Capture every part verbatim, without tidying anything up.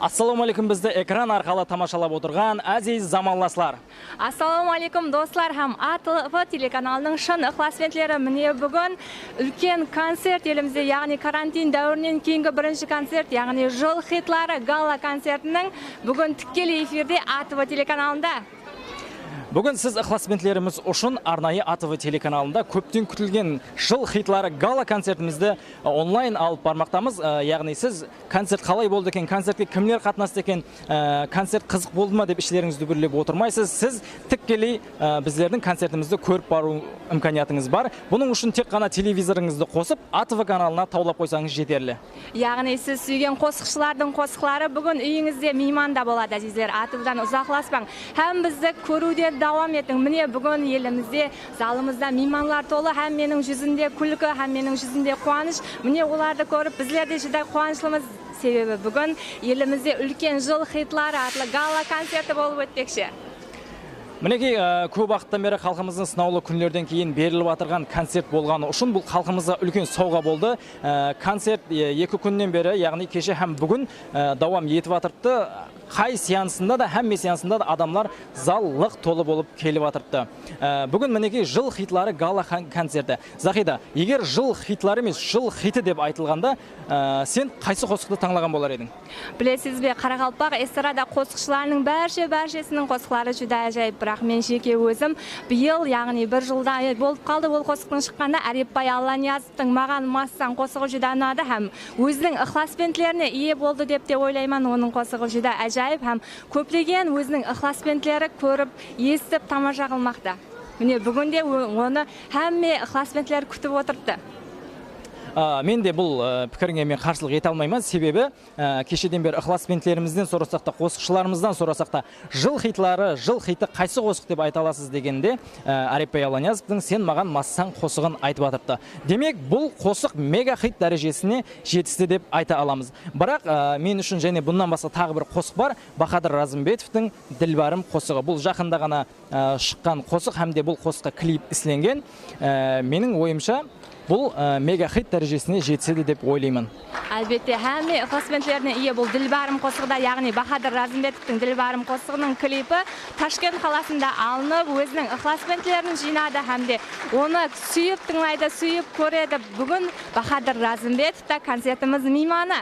Assalawma aleykum, bizdi ekran arqalı tamashalap otırǵan áziz zamanlaslar. Assalawma aleykum, doslar hám A T V telekanalınıń shın ıqlasbentleri. Mine, búgin úlken koncert elimizde, yaǵnıy karantin dáwirinen keyingi birinshi koncert, yaǵnıy Jıl xitları gala koncertiniń búgin tikkeley efirde A T V telekanalında. Búgin siz ıqlasbentlerimiz ushın arnayı A T V telekanalında kópten kútilgen Jıl xitları gala koncertimizdi, e, onlayn alıp barmaqtamız. E, yaǵnıy siz koncert qalay boldı eken, koncertke kimler qatnastı eken, e, koncert qızıq boldı ma dep ishlerińizdi dúbirlep otırmaysız. Siz tikkeley, e, bizlerdiń koncertimizdi kórip barıw imkaniyatıńız bar. Bunıń ushın tek ǵana televizorıńızdı qosıp, A T V kanalına tawlap qoysańız jeterli. Yaǵnıy siz súygen qosıqshılardıń qosıqları búgin úyińizde miymanda boladı, ázizler. A T Vdan uzaqlaspań hám bizdi kóriwde dawam etiń. Mine, búgin elimizde zalımızda miymanlar tolı, hámmeniń júzinde kúlki, hámmeniń júzinde quwanısh. Mine, olardı kórip bizler de júdá quwanıshlımız. Sebebi búgin elimizde úlken Jıl xitları atlı gala koncerti bolıp ótpekshi. Minekey, e, kóp waqıttan beri xalqımızdıń sınawlı kúnlerden keyin berilip atırǵan koncert bolǵanı ushın bul xalqımızǵa úlken sawǵa boldı. E, koncert, e, eki kúnnen beri, yaǵnıy keshe hám búgin, e, dawam etip atırıptı. Qay seansında da, hámme seansında da adamlar zal lıq tolı bolıp kelip atırıptı. E, búgin minekey Jıl xitları gala kon-, koncerti. Zahida, eger Jıl xitları emes, Jıl xiti dep aytılǵanda, e, sen qaysı qosıqtı tańlaǵan bolar ediń? Bilesiz be, qaraqalpaq estrada qosıqshılarınıń bárshe-bárshesiniń qosıqları júdá ájayıp, biraq men jeke ózim bıyıl, yaǵnıy bir jılda, e, bolıp qaldı ol qosıqtıń shıqqanına, Árepbay Allaniyazovtıń Maǵan massań qosıǵı júdá unadı hám óziniń ıqlasbentlerine iye boldı dep te oylayman. Onıń qosıǵı júdá ájayıp hám kóplegen óziniń ıqlasbentleri kórip, esitip, tamasha qılmaqta. Mine, búgin de o-, onı hámme ıqlasbentler kútip otırıptı. A, men de bul, e, pikirińe men qarsılıq ete almayman, sebebi, e, kesheden beri ıqlasbentlerimizden sorasaq ta, qosıqshılarımızdan sorasaq ta, Jıl xitları, Jıl xiti qaysı qosıq dep ayta alasız degende, e, Árepbay Allaniyazovtıń Sen maǵan massań qosıǵın aytıp atırıptı. Demek, bul qosıq mega xit dárejesine jetisti dep ayta alamız. Biraq, e, men ushın jáne bunnan basqa taǵı bir qosıq bar, Bahadır Razımbetovtıń Dilbarım qosıǵı. Bul jaqında ǵana e, shıqqan qosıq hám de bul qosıqqa klip islengen. E, meniń oyımsha, bul, e, mega xit dárejesine jetisedi dep oylayman. Álbette, hámme ıqlasbentlerine iye bul Dilbarım qosıǵı da, yaǵnıy Bahadır Razımbetovtıń Dilbarım qosıǵınıń klipi Tashkent qalasında alınıp, óziniń ıqlasbentlerin jıynadı hám de onı súyip tıńlaydı, súyip kóredi. Búgin Bahadır Razımbetov ta koncertimiz miymanı.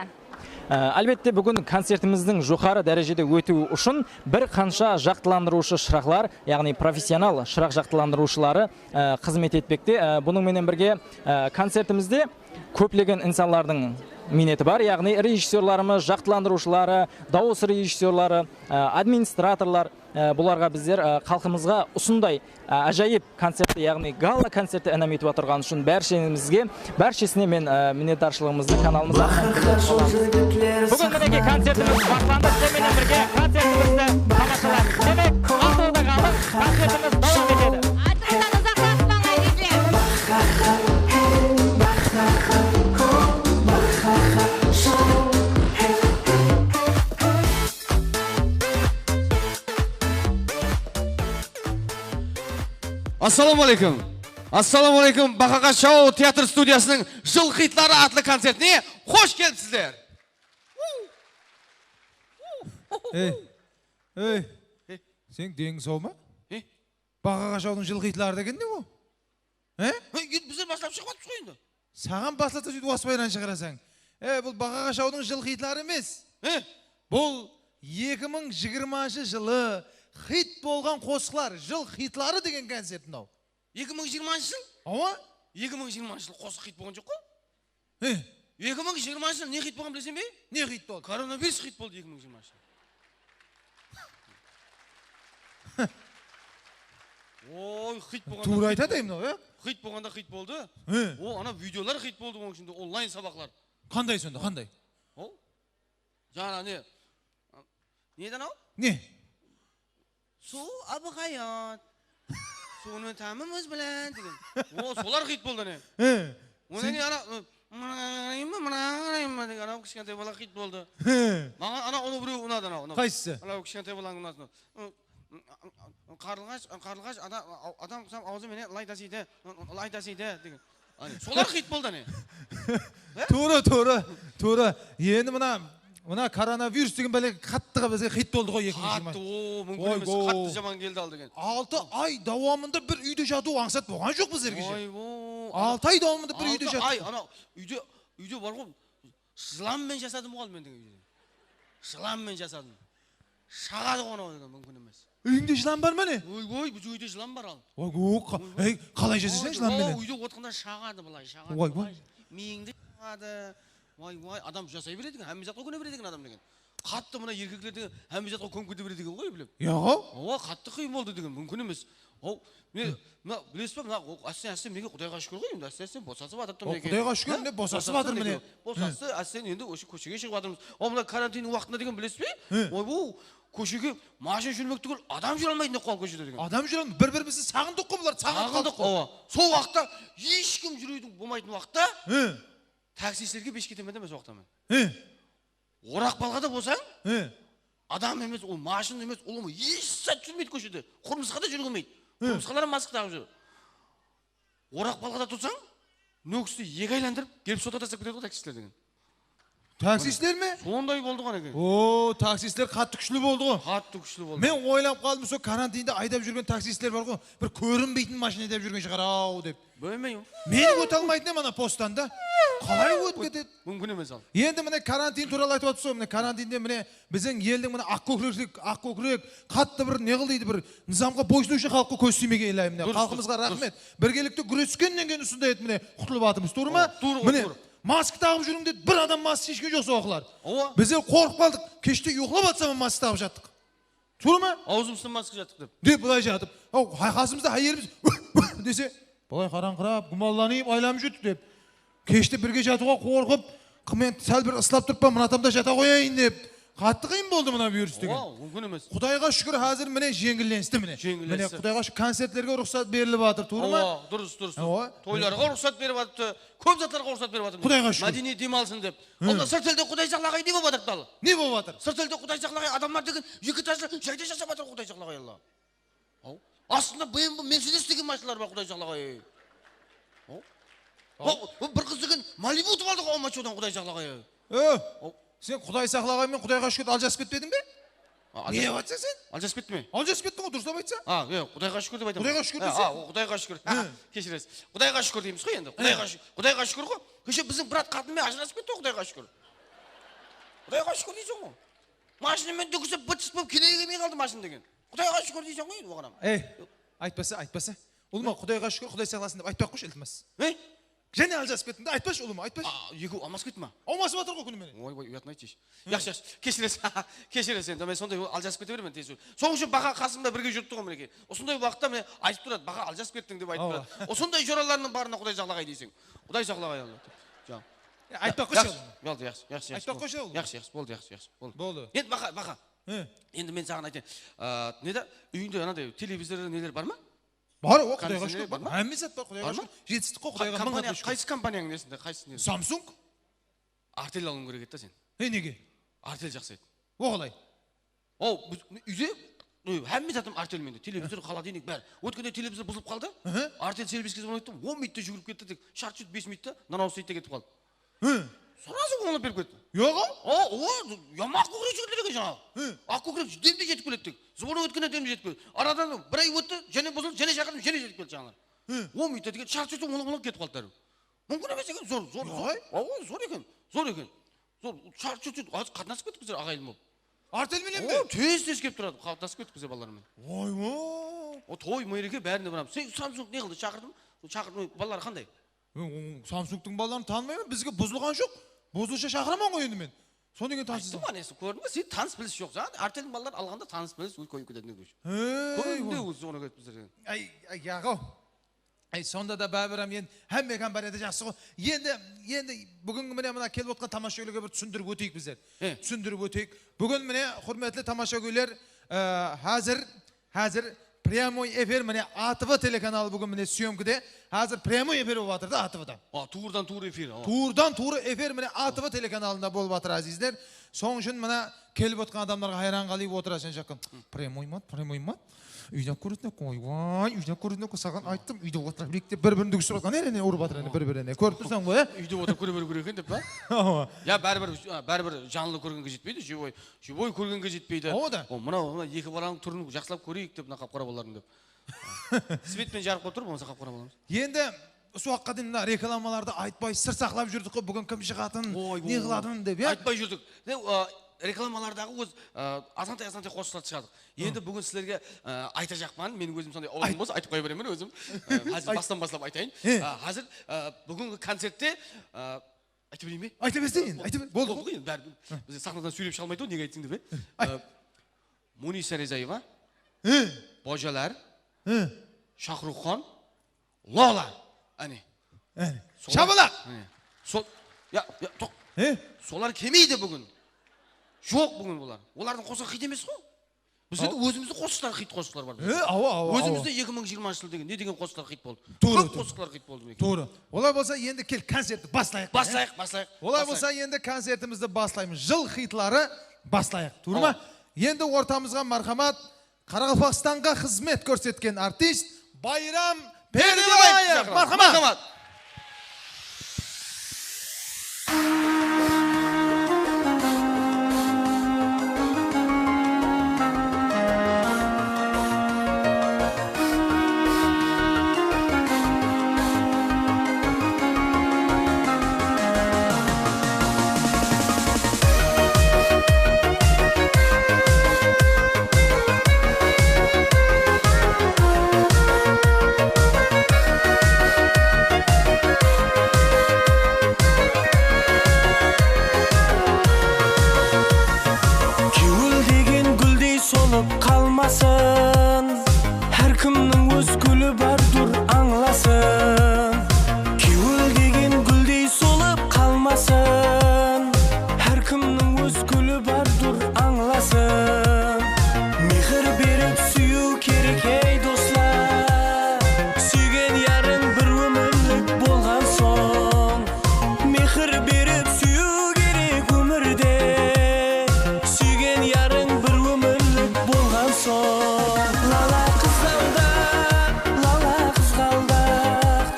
Á, álbette, búgin koncertimizdiń joqarı dárejede ótiwi ushın bir qansha jaqtılandırıwshı shıraqlar, yaǵnıy professional shıraq jaqtılandırıwshıları, á, xızmet etpekte. Á, bunıń menen birge, á, koncertimizde kóplegen insanlardıń miyneti bar, yaǵnıy rejissyorlarımız, jaqtılandırıwshıları, dawıs rejissyorları, á, administratorlar, á, bularǵa bizler, á, xalqımızǵa usınday Á, ájayıp koncertti, yaǵnıy gala koncertti inam etip atırǵanı ushın bársheńizge, bárshesine men, á, minnetdarshılıǵımızdı kanalımız atınan bildirip qalamız. Búgin minekey koncertimiz baslandı. Sizler menen birge koncertimizdi tamashalaymız. Demek, altawda qalıń, koncertimiz dawam etedi. Aytımızdan uzaqlaspań, ázizler. Assalawma aleykum. Assalawma aleykum. Baqaǵa Show teatr studiyasınıń Jıl xitları atlı koncertine xosh kelipsizler. Ey, ey, seniń deniń saw ma? E? Baqaǵa Showdıń Jıl xitları degen ne ol? He? He, endi bizler baslap shıǵıp atırmız ǵoy endi. Saǵan baslasa, sóytip Uas Bayrandı shıǵarasań. E, bul Baqaǵa Showdıń Jıl xitları emes. He? Bul eki mıń jigirmanshı jılı xit bolǵan qosıqlar, Jıl xitları degen koncert mınaw. Eki mıń jigirmanshı jıl? Awa. Eki mıń jigirmanshı jıl qosıq xit bolǵan joq ǵoy. He. Eki mıń jigirmanshı jıl ne xit bolǵanın bileseń be? Ne xit boldı? Koronavirus xit boldı eki mıń jigirmanshı jıl. Oy, xit bolǵanda. Tuwra aytadı mınaw, ya? Xit bolǵanda xit boldı. He. O, ana videolar xit boldı, onıń ishinde onlayn sabaqlar. Qanday sonda, qanday? O? Jańa ne? Neden al? Ne? Suw abı hayat. Suwnıń támi múz bilen degen. O, solar xit boldı ne? He. Onnan keyin ana, mına qarayın ba, mına qarayın ba degen anaw kishkentay bala xit boldı. He. Maǵan ana ulıw birew unadı anaw. Qaysısı? Anaw kishkentay balań unadı. Qarlıǵash, qarlıǵash adam, adam qursam awzı menen lay tasıydı, lay tasıydı degen. Áne, solar xit boldı áne. Tuwrı, tuwrı, tuwrı. Endi mına Mına koronavirus degen bále qattıǵa bizge xit boldı ǵoy, eki mıń jigirma. Qattı, o, múmkin emes, qattı jaman keldi al degen. Altı ay dawamında bir úyde jatıw ańsat bolǵan joq bizlerge. Oy, o, altı ay dawamında bir úyde jatıw. Ay, ana úyde, úyde bar ǵoy, jılan menen jasadım ǵoy men degen úyde. Jılan menen jasadım. Shaǵadı ǵoy anaw degen, múmkin emes. Úyińde jılan bar ma ne? Oy, oy, bul úyde jılan bar al. Oy, oy, qa-, ey, qalay jasaysań jılan menen? Úyde otqanda shaǵadı bılay, shaǵadı. Oy, oy. Miyıńdı shaǵadı. Oy, oy, adam jasay beredi eken, hámme zatqa kóne beredi eken adam degen. Qattı mına erkekler degen hámme zatqa kónip kete beredi eken ǵoy, bilem. Yaǵo? Awa, qattı qıyın boldı degen, múmkin emes. Haw, mine, mına, bilesiz ba, mına, o, ásten-ásten minekey, Qudayǵa shúkir ǵoy, endi ásten-ásten bosasıp atırıptı minekey. Qudayǵa shúkir, mine, bosasıp atır mine. Bosastı, ásten endi oshı kóshege shıǵıp atırmız. Al, mına karantinniń waqtında degen, bilesiz be? Oy, bu kóshege mashina júrmekti kórip, adam júre almaydı ne qol kóshede degen. Adam júre almaydı, bir-birimizdi saǵındıq ǵoy, bulardı saǵınıp qaldık ǵoy. Awa. Sol waqıtta hesh kim júrewdiń bolmaytın waqıtta taksistlerge besh ketemen de men sol waqıtta men. Oraq balǵada bolsań, adam emes, ol mashina emes, ol hesh zat júrmeydi kóshede. Qurımsqa da júrgilmeydi. Qurımsqalar ham maska taǵıp júr. Oraq balǵada tursań, nókisti eki aylandırıp, kelip sotqa taslap ketedi ǵoy taksistler degen. Taksistler me? Sonday boldı ǵoy eken. O, taksistler qattı kúshli boldı ǵoy. Qattı kúshli boldı. Men oylap qaldım, sol karantinde aydap júrgen taksistler bar ǵoy, bir kórinbeytin mashina aydap júrgen shıǵar-aw dep. Bilmeymen. Men óte almaytın edim ana posttan da. Qalay ótip ketedi? Múmkin emes al. Endi mine karantin tuwralı aytıp atırsız ǵoy, mine karantinde mine biziń eldiń mine aq kókirek, aq kókirek, qattı bir ne qıl deydi, bir nızamǵa boysınıwshı xalıqqa kóz tiymegen ilayım mine. Durıs, durıs. Xalqımızǵa raxmet. Birgelikte gúreskennen keyin usınday etip mine qutılıp atırmız, tuwrı ma? Awa, tuwrı ǵoy, tuwrı. Mine, maska taǵıp júriń dep bir adam maska sheshken joq sol waqıtlar. Awa. Bizler qorqıp qaldıq. Keshte uyıqlap atsam maska taǵıp jattıq. Tuwrı ma? Awzımızdı maska jattıq dep. Dep bılay jatıp. Aw, qasımızda háyelimiz dese, bılay qarańqırap, gumanlanıp, aylanıp júrdik dep. Keshte birge jatıwǵa qorqıp, qı-, men sál bir ıslap turıppan, mına tamda jata qoyayın dep. Qattı qıyın boldı mına virus degen. Awa, múmkin emes. Qudayǵa shúkir, házir mine jeńillesti mine. Jeńillesti. Mine Qudayǵa shúkir, koncertlerge ruxsat berilip atır, tuwrı ma? Awa, durıs, durıs. Awa. Toylarǵa ruxsat berip atıptı. Kóp zatlarǵa ruxsat berip atır. Qudayǵa shúkir. Mádeniy dem alsın dep. Onda sırt elde Quday saqlaǵay ne bolıp atır al? Ne bolıp atır? Sırt elde Quday saqlaǵay adamlar degen eki etajlı jayda jasap atır Quday saqlaǵay Alla. Aw. Astında B M W, Mercedes degen mashinalar bar Quday saqlaǵay. Aw. Aw, bir qız degen Malibu utıp aldı ǵoy Almaty showdan Quday saqlaǵay. Ö, sen Quday saqlaǵay menen Qudayǵa shúkirdi aljasıp ketpediń be? Ne dep atsań sen? Aljasıp ketti me? Aljasıp kettiń ǵoy, durıslap aytsań. A, e, Qudayǵa shúkir dep aytaman. Qudayǵa shúkir deseń. A, Qudayǵa shúkir. Keshiresiz. Qudayǵa shúkir deymiz ǵoy endi. Qudayǵa shúkir. Qudayǵa shúkir ǵoy. Keshe biziń brat qatın menen ajırasıp ketti ǵoy, Qudayǵa shúkir. Qudayǵa shúkir deyseń ǵoy. Mashina menen dúkisip, bıt-shıt bolıp kele kelmey qaldı mashina degen. Qudayǵa shúkir deyseń ǵoy endi oǵan ham. Ey, aytpasa, aytpasa. Ulıwma, Qudayǵa shúkir, Quday saqlasın dep aytpay-aq qoyshı, iltimas. Ne? Jáne aljasıp kettiń de, aytpash ulıwma, aytpash. A, ekewi almasıp ketti ma? Almasıp atır ǵoy kúni menen. Oy, oy, uyatın aytshısh. Yaqshı, yaqshı. Keshiresiz. Keshiresiz endi. Men sonday aljasıp kete beremen tez. Sonıń ushın Baqa qasımda birge júripti ǵoy minekey. Usınday waqıtta mine aytıp turadı, Baqa aljasıp kettiń dep aytıp turadı. Usınday joralarınıń barına Quday saqlaǵay deyseń. Quday saqlaǵay Alla. Aytpay-aq qoyshı. Boldı, yaqshı, yaqshı, yaqshı. Aytpay-aq qoyshı. Yaqshı, yaqshı, boldı, yaqshı, yaqshı, boldı. Boldı. Endi Baqa, Baqa. Endi men saǵan aytayın. A, nede, úyińde anaday televizor neler bar ma? Bar, o, Qudayǵa shúkir, bar. Hámme zat bar, Qudayǵa shúkir. Jetislestik ǵoy, Qudayǵa mıń hámde shúkir. Qaysı kompaniyań nesinde, qaysısın? Samsung. Artel alıwıń kerek edi da sen. He, nege? Artel jaqsı edi. O qalay? Aw, úyde, e, hámme zatım Artel mende. Televizor, xolodilnik, bári. Ótkende televizor buzılıp qaldı. Artel serviske zvonik ettim, on minutta júgirip ketti, tek shart-shurt bes minutta, nan awısa deydi de ketip qaldı. Srazı ońlap berip ketti. Yoq-aw. A, o, yamaq kókirek jigitler eken jańaǵı. Aq kókirek demde jetip keledi tek. Zvonik ótkende demde jetip keledi. Aradan bir ay ótti, jáne buzıldı, jáne shaqırdım, jáne jetip keldi jańalar. On minutta degen shart-shurt ońlap, ońlap ketip qaldı dárriw. Múmkin emes eken, zor, zor, zor. Awa, zor eken, zor eken. Zor, shart-shurt, házir qatnasıp kettik bizler aǵayin bolıp. Artel menen be? O, tez-tez kelip turadı, qatnasıp kettik bizler balalar menen. Oy-o. O, toy, mereke, bárine baramız. Sen Samsung ne qıldı, shaqırdım, shaqırdım, balalar qanday? Men o Samsungtıń balaların tanımayman, bizge buzılǵan joq. Buzılsa shaqıraman ǵoy endi men. Sonnan keyin tanısız. Ayttım ǵoy, nesi, kórdiń be? Sen tanıs-bilis joq. Jańa Arteldiń balaların alǵanda tanıs-bilis kóbeyip ketedi, ne deysiń? Hey, kúnde ózi oǵan ketip bizler. Ay, ay, yaǵo. Ay, sonda da báribir hám endi hámme kompaniyada jaqsı ǵoy. Endi, endi búgingi mine mına kelip otqan tamashagóylerge bir túsindirip óteyik bizler. Túsindirip óteyik. Búgin mine, húrmetli tamashagóyler, e, házir Házir прямой efir, mine, A T V telekanalı búgin, mine, syomkada. Házir прямой efir bolıp atır da A T Vda. A, tuwrıdan tuwrı efir, a. Tuwrıdan tuwrı efir, mine, A T V telekanalında bolıp atır, ázizler. Sonıń ushın mına kelip otqan adamlarǵa hayran qalıp otırasıń, jaqqım. Прямой ma? Прямой ma? Úyden kóretin eken, oy, oy, úyden kóretin eken, saǵan ayttım, úyde otıra bereyik dep bir-birin dúgistip atqan, ene, urıp atır, ene, bir-birine. Kórip tursań ǵoy, á? Úyde otırıp kóre beriw kerek eken dep pa? Awa. Ya, báribir, á, báribir janlı kórgenge jetpeydi, живой, живой kórgenge jetpeydi. Awa da. O, mınaw, mına eki balanıń túrin jaqsılap kóreyik dep, mına qap-qara balalardıń dep. Svetpen jarıq bolıp tur, bolmasa qap-qara balamız. Endi usı waqıtqa deyin mına reklamalarda aytpay, sır saqlap júrdik ǵoy, búgin kim shıǵatın, oy, ne qılatın dep, ya? Aytpay júrdik. Ne, a, reklamalardaǵı óz, a, azǵantay-azǵantay qosıqlardı shıǵardıq. Endi búgin sizlerge, a, aytajaqpan, meniń ózim sonday awzım bolsa, aytıp qoya beremen ózim. A, házir bastan baslap aytayın. A, házir, a, búgingi koncertte, a, ayta bereyin be? Ayta bersin, ayta ber. Boldı ǵoy, endi bári. Bizde saxnadan sóylep shıǵa almaydı ǵoy, nege aytsıń dep, e? Ayt. A, Munisa Rizaeva, Bojalar, Shaxruxxon, Lola. Áne. Áne. Shabalaq! Áne. Sol, ya, ya, toq. Solar kelmeydi búgin. Joq búgin olar. Olardıń qosıǵı xit emes ǵoy. Bizlerde ózimizdiń qosıqlar, xit qosıqlar bar. Awa, awa. Ózimizde eki mıń jigirmanshı jıl degen, ne degen qosıqlar xit boldı? Tuwrı. Kóp qosıqlar xit boldı, minekey. Tuwrı. Olay bolsa endi kel koncertti baslayıq. Baslayıq, baslayıq. Olay bolsa endi koncertimizdi baslaymız. Jıl xitları baslayıq. Tuwrı ma? Awa. Endi ortamızǵa marhamat, Qaraqalpaqstanǵa xızmet kórsetken artist Bayram Perdebaev. Marhamat. Marhamat. Kewil degen gúldey solıp qalmasın, hár kimniń óz gúli bardur, ańlasın. Kewil degen gúldey solıp qalmasın, hár kimniń óz gúli bardur, ańlasın. Mehir berip súyiw kerek, ey doslar, súygen yarıń bir ómirlik bolǵan soń. Mehir berip súyiw kerek ómirde, súygen yarıń bir ómirlik bolǵan soń. Lala qızǵaldaq, lala qızǵaldaq,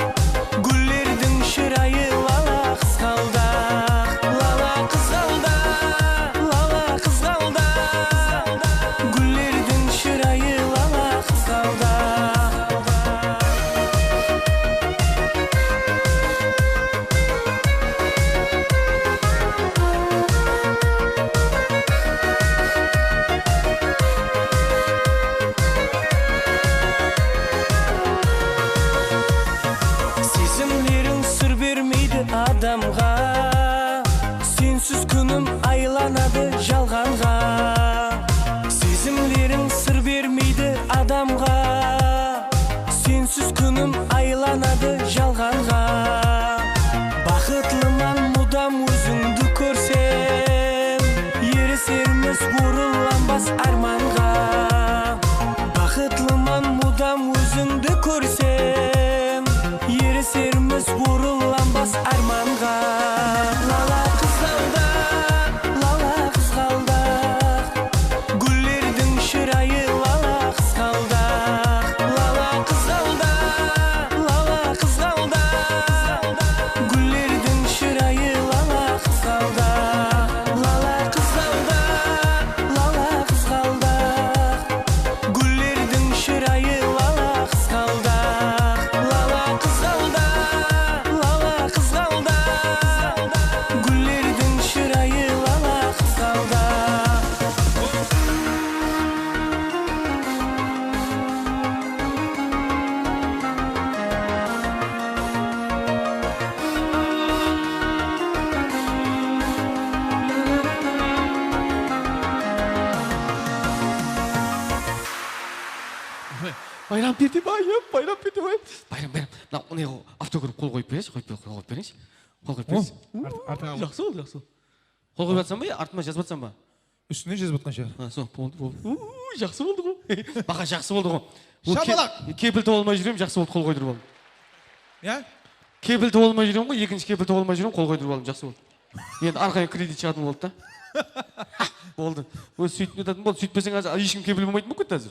gúllerdiń shırayı lala qızǵaldaq. Lala qızǵaldaq, lala qızǵaldaq, gúllerdiń shırayı lala qızǵaldaq. Sezimleriń sır bermeydi adamǵa, sensiz kúnim aylanadı jalǵanǵa. Sezimleriń sır bermeydi adamǵa, sensiz kúnim aylanadı jalǵanǵa. Baxıtlıman mudam ózińdi kórsem, erisermiz orınlanbas ármanǵa. Baxıtlıman mudam ózińdi kórsem, erisermiz orınlanbas ármanǵa. Lala qızǵaldaq, lala qızǵaldaq, gúllerdiń shırayı lala qızǵaldaq. Lala qızǵaldaq, lala qızǵaldaq, gúllerdiń shırayı lala qızǵaldaq. Lala qızǵaldaq, lala qızǵaldaq, gúllerdiń shırayı lala qızǵaldaq. Lala qızǵaldaq, lala qızǵaldaq, gúllerdiń shırayı lala qızǵaldaq. Bayram Perdebaev, Bayram Perdebaev. Bayram, Bayram. Mına, mına, avtograf qol qoyıp beresiz, qoyıp ber-, qol qoyıp beresiz. Qol qoyıp beresiz. Artı-, artı al. Jaqsı boldı, jaqsı boldı. Qol qoyıp atsań ba, ya artıma jazıp atsań ba? Ústine jazıp atqan shıǵar. Ha, sol, boldı, boldı. Uuu, jaqsı boldı ǵoy. Baqa jaqsı boldı ǵoy. Shabalaq! Kepil tawıp almay júrem, jaqsı boldı, qol qoydırıp aldım. Ya? Kepil tawıp almay júrem ǵoy, ekinshi kepil tawıp almay júrem, qol qoydırıp aldım, jaqsı boldı. Endi arqayın kredit shıǵatın boldı da. Boldı. Ózi sóytip netatın boldı, sóytpeseń házir hesh kim kepil bolmaytın bolıp ketti házir.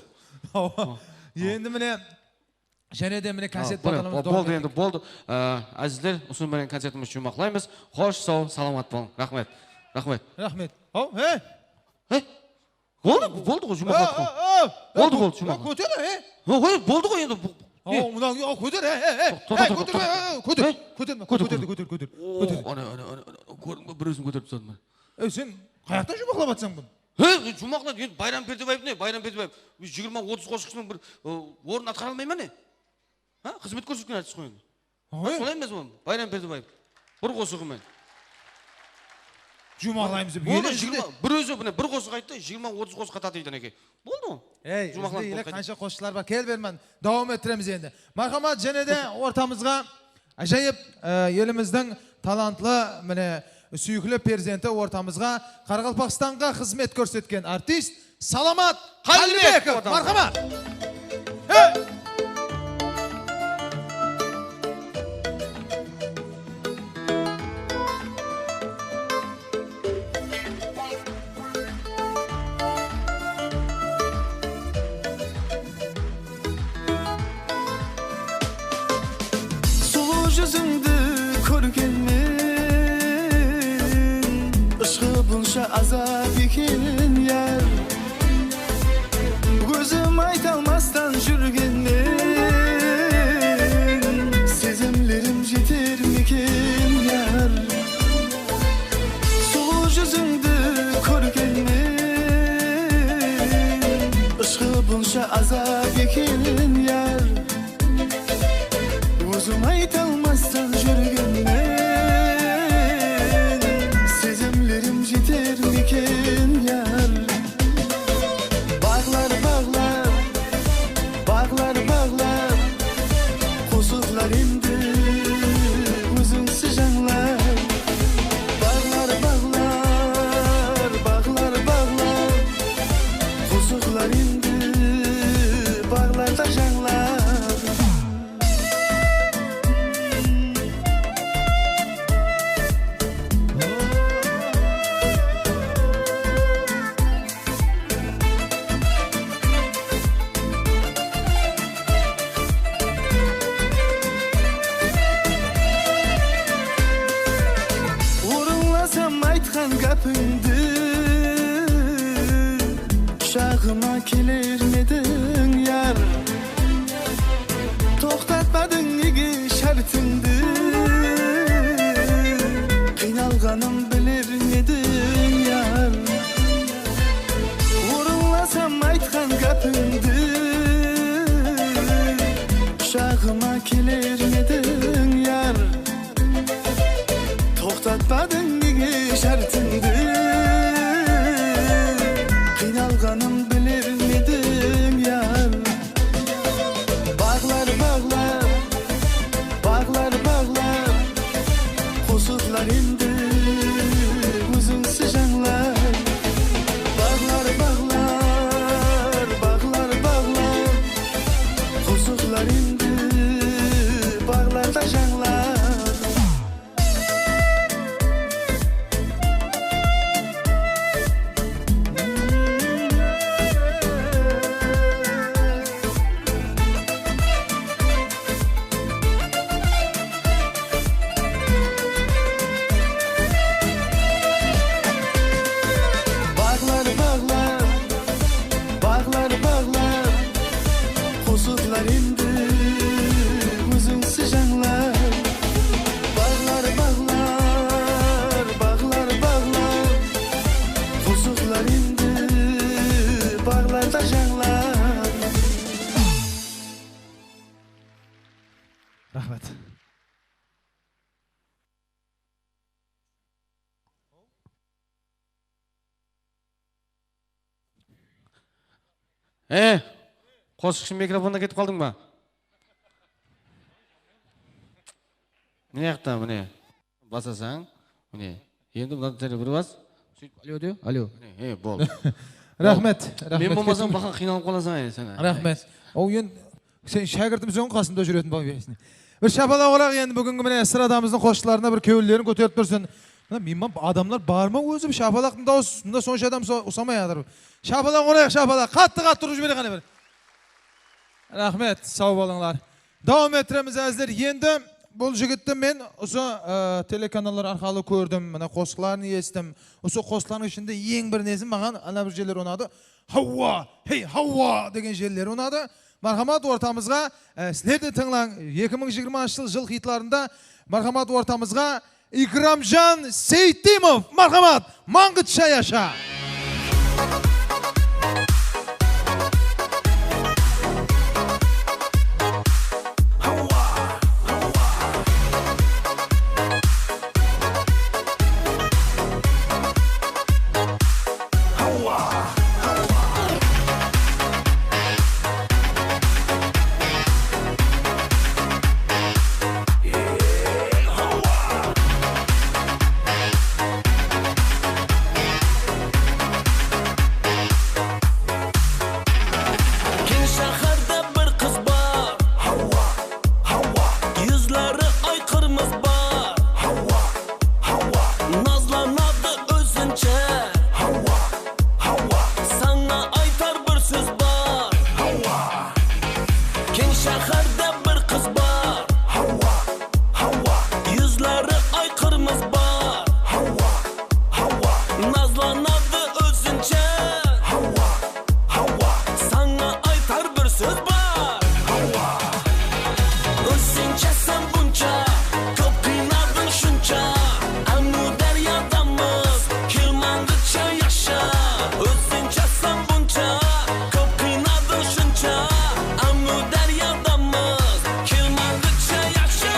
Awa. Endi mine, jáne de mine koncert portalımız dawam ettik. Boldı, endi boldı. Á, ázizler, usını menen koncertimizdi juwmaqlaymız. Xosh, saw, salamat bolıń. Raxmet. Raxmet. Raxmet. Haw, he? He? Boldı, boldı ǵoy, juwmaqladıq ǵoy. Boldı, boldı, juwmaqladıq. Kóter, he? Oy, boldı ǵoy endi. Aw, mınaw, aw, kóter, he, he, he. Toqta, toqta, toqta. Kóter, kóter, kóter, kóter. Ana, ana, ana, kórdiń be, bir ózim kóterip tasladım. Ey, sen qayaqtan juwmaqlap atsań bunı? He, juwmaqladı, endi Bayram Perdebaev ne, Bayram Perdebaev. Jigirma, otız qosıqshınıń bir, ı, ornın atqara almay ma ne? Ha, xızmet kórsetken artist ǵoy endi. Oy. Solay emes pe, Bayram Perdebaev? Bir qosıǵı menen. Juwmaqlaymız dep. Boldı, jigirma, bir ózi mine bir qosıq ayttı, jigirma, otız qosıqqa tatıydı eken. Boldı ǵoy. Ey, juwmaqladı, bizde ele qansha qosıqlar bar, kel berman. Dawam ettiremiz endi. Marhamat, jáne de ortamızǵa ájayıp, e, elimizdiń talantlı, mine, súyikli perzenti ortamızǵa, Qaraqalpaqstanǵa xızmet kórsetken artist Salamat Qallibekov. Qallibekov. Marhamat. Hey! Sulıw júzińdi kórgennen, ıshqı bunsha azap eken, yar. Ózim ayta almastan júrgennen, sezimlerim jeter meken, yar. Sulıw júzińdi kórgennen, ıshqı bunsha azap eken, yar. Ózim ayta almastan júrgennen, sezimlerim jeter meken, yar. Baǵlar, baǵlar, baǵlar, baǵlar, qosıqlar endi ózińsiz jańlar. Baǵlar, baǵlar, baǵlar, baǵlar, qosıqlar endi baǵlarda jańlar. Orınlasam aytqan gápińdi, qushaqıma keler me ediń, yar? Toqtatpadıń nege shártińdi, qıynalǵanım biler me ediń, yar? Orınlasam aytqan gápińdi, qushaqıma keler me ediń, yar? Toqtatpadıń nege shártińdi, qıynalǵanım biler me ediń, yar? Baǵlar, baǵlar, baǵlar, baǵlar, qosıqlar endi ózińsiz jańlar. Baǵlar, baǵlar, baǵlar, baǵlar, qosıqlar endi baǵlarda jańlar. Baǵlar, baǵlar, baǵlar, baǵlar, qosıqlar endi ózińsiz jańlar. Baǵlar, baǵlar, baǵlar, baǵlar, qosıqlar endi baǵlarda jańlar. Raxmet. E, qosıqshı, mikrofonnan ketip qaldıń ba? Mına jaqta, mine. Basasań, mine. Endi mınadan jáne bir bas. Sóytip, alyo de, alyo. Mine, e, boldı. Raxmet, raxmet. Men bolmasam, baqa qıynalıp qalasań, e, sen. Raxmet. Ow, endi sen shákirtimseń, qasımda júretin, baw, esine. Bir shapalaq urayıq endi, búgingi mine estradamızdıń qosıqshılarına bir kewillerin kóterip tursin. Mına, miyman adamlar bar ma ózi? Shapalaqtıń dawısı, mında sonsha adam usa-, usamay atır. Shapalaq urayıq, shapalaq. Qattı-qattı urıp jibereyik qáne bir. Raxmet, saw bolıńlar. Dawam ettiremiz, ázizler. Endi bul jigitti men usı, ı, telekanallar arqalı kórdim, mına qosıqların esittim. Usı qosıqlardıń ishinde eń bir nesi maǵan ana bir jerleri unadı. Hawa, hey, hawa degen jerleri unadı. Marhamat, ortamızǵa, e, sizler de tıńlań. Eki mıń jigirmanshı jıl, jıl xitlarında, marhamat, ortamızǵa Ikramjan Seytimov, marhamat, Mańǵıtsha yasha! Keń shaharda bir qız bar. Hawa, hawa. Yuzlari oy qırmız bar. Hawa, hawa. Nazlanadı ózinshe. Hawa, hawa. Sańa aytar bir sóz bar. Hawa. Keń shaharda bir qız bar. Hawa, hawa. Yuzlari oy qırmız bar. Hawa, hawa. Nazlanadı ózinshe. Hawa, hawa. Sańa aytar bir sóz bar. Hawa. Ózinshe sen bunsha, kóp qıynadıń shunsha. Ámiw dáryadamız, kel mańǵıtsha yasha. Ózinshe sen bunsha, kóp qıynadıń shunsha. Ámiw dáryadamız, kel mańǵıtsha yasha.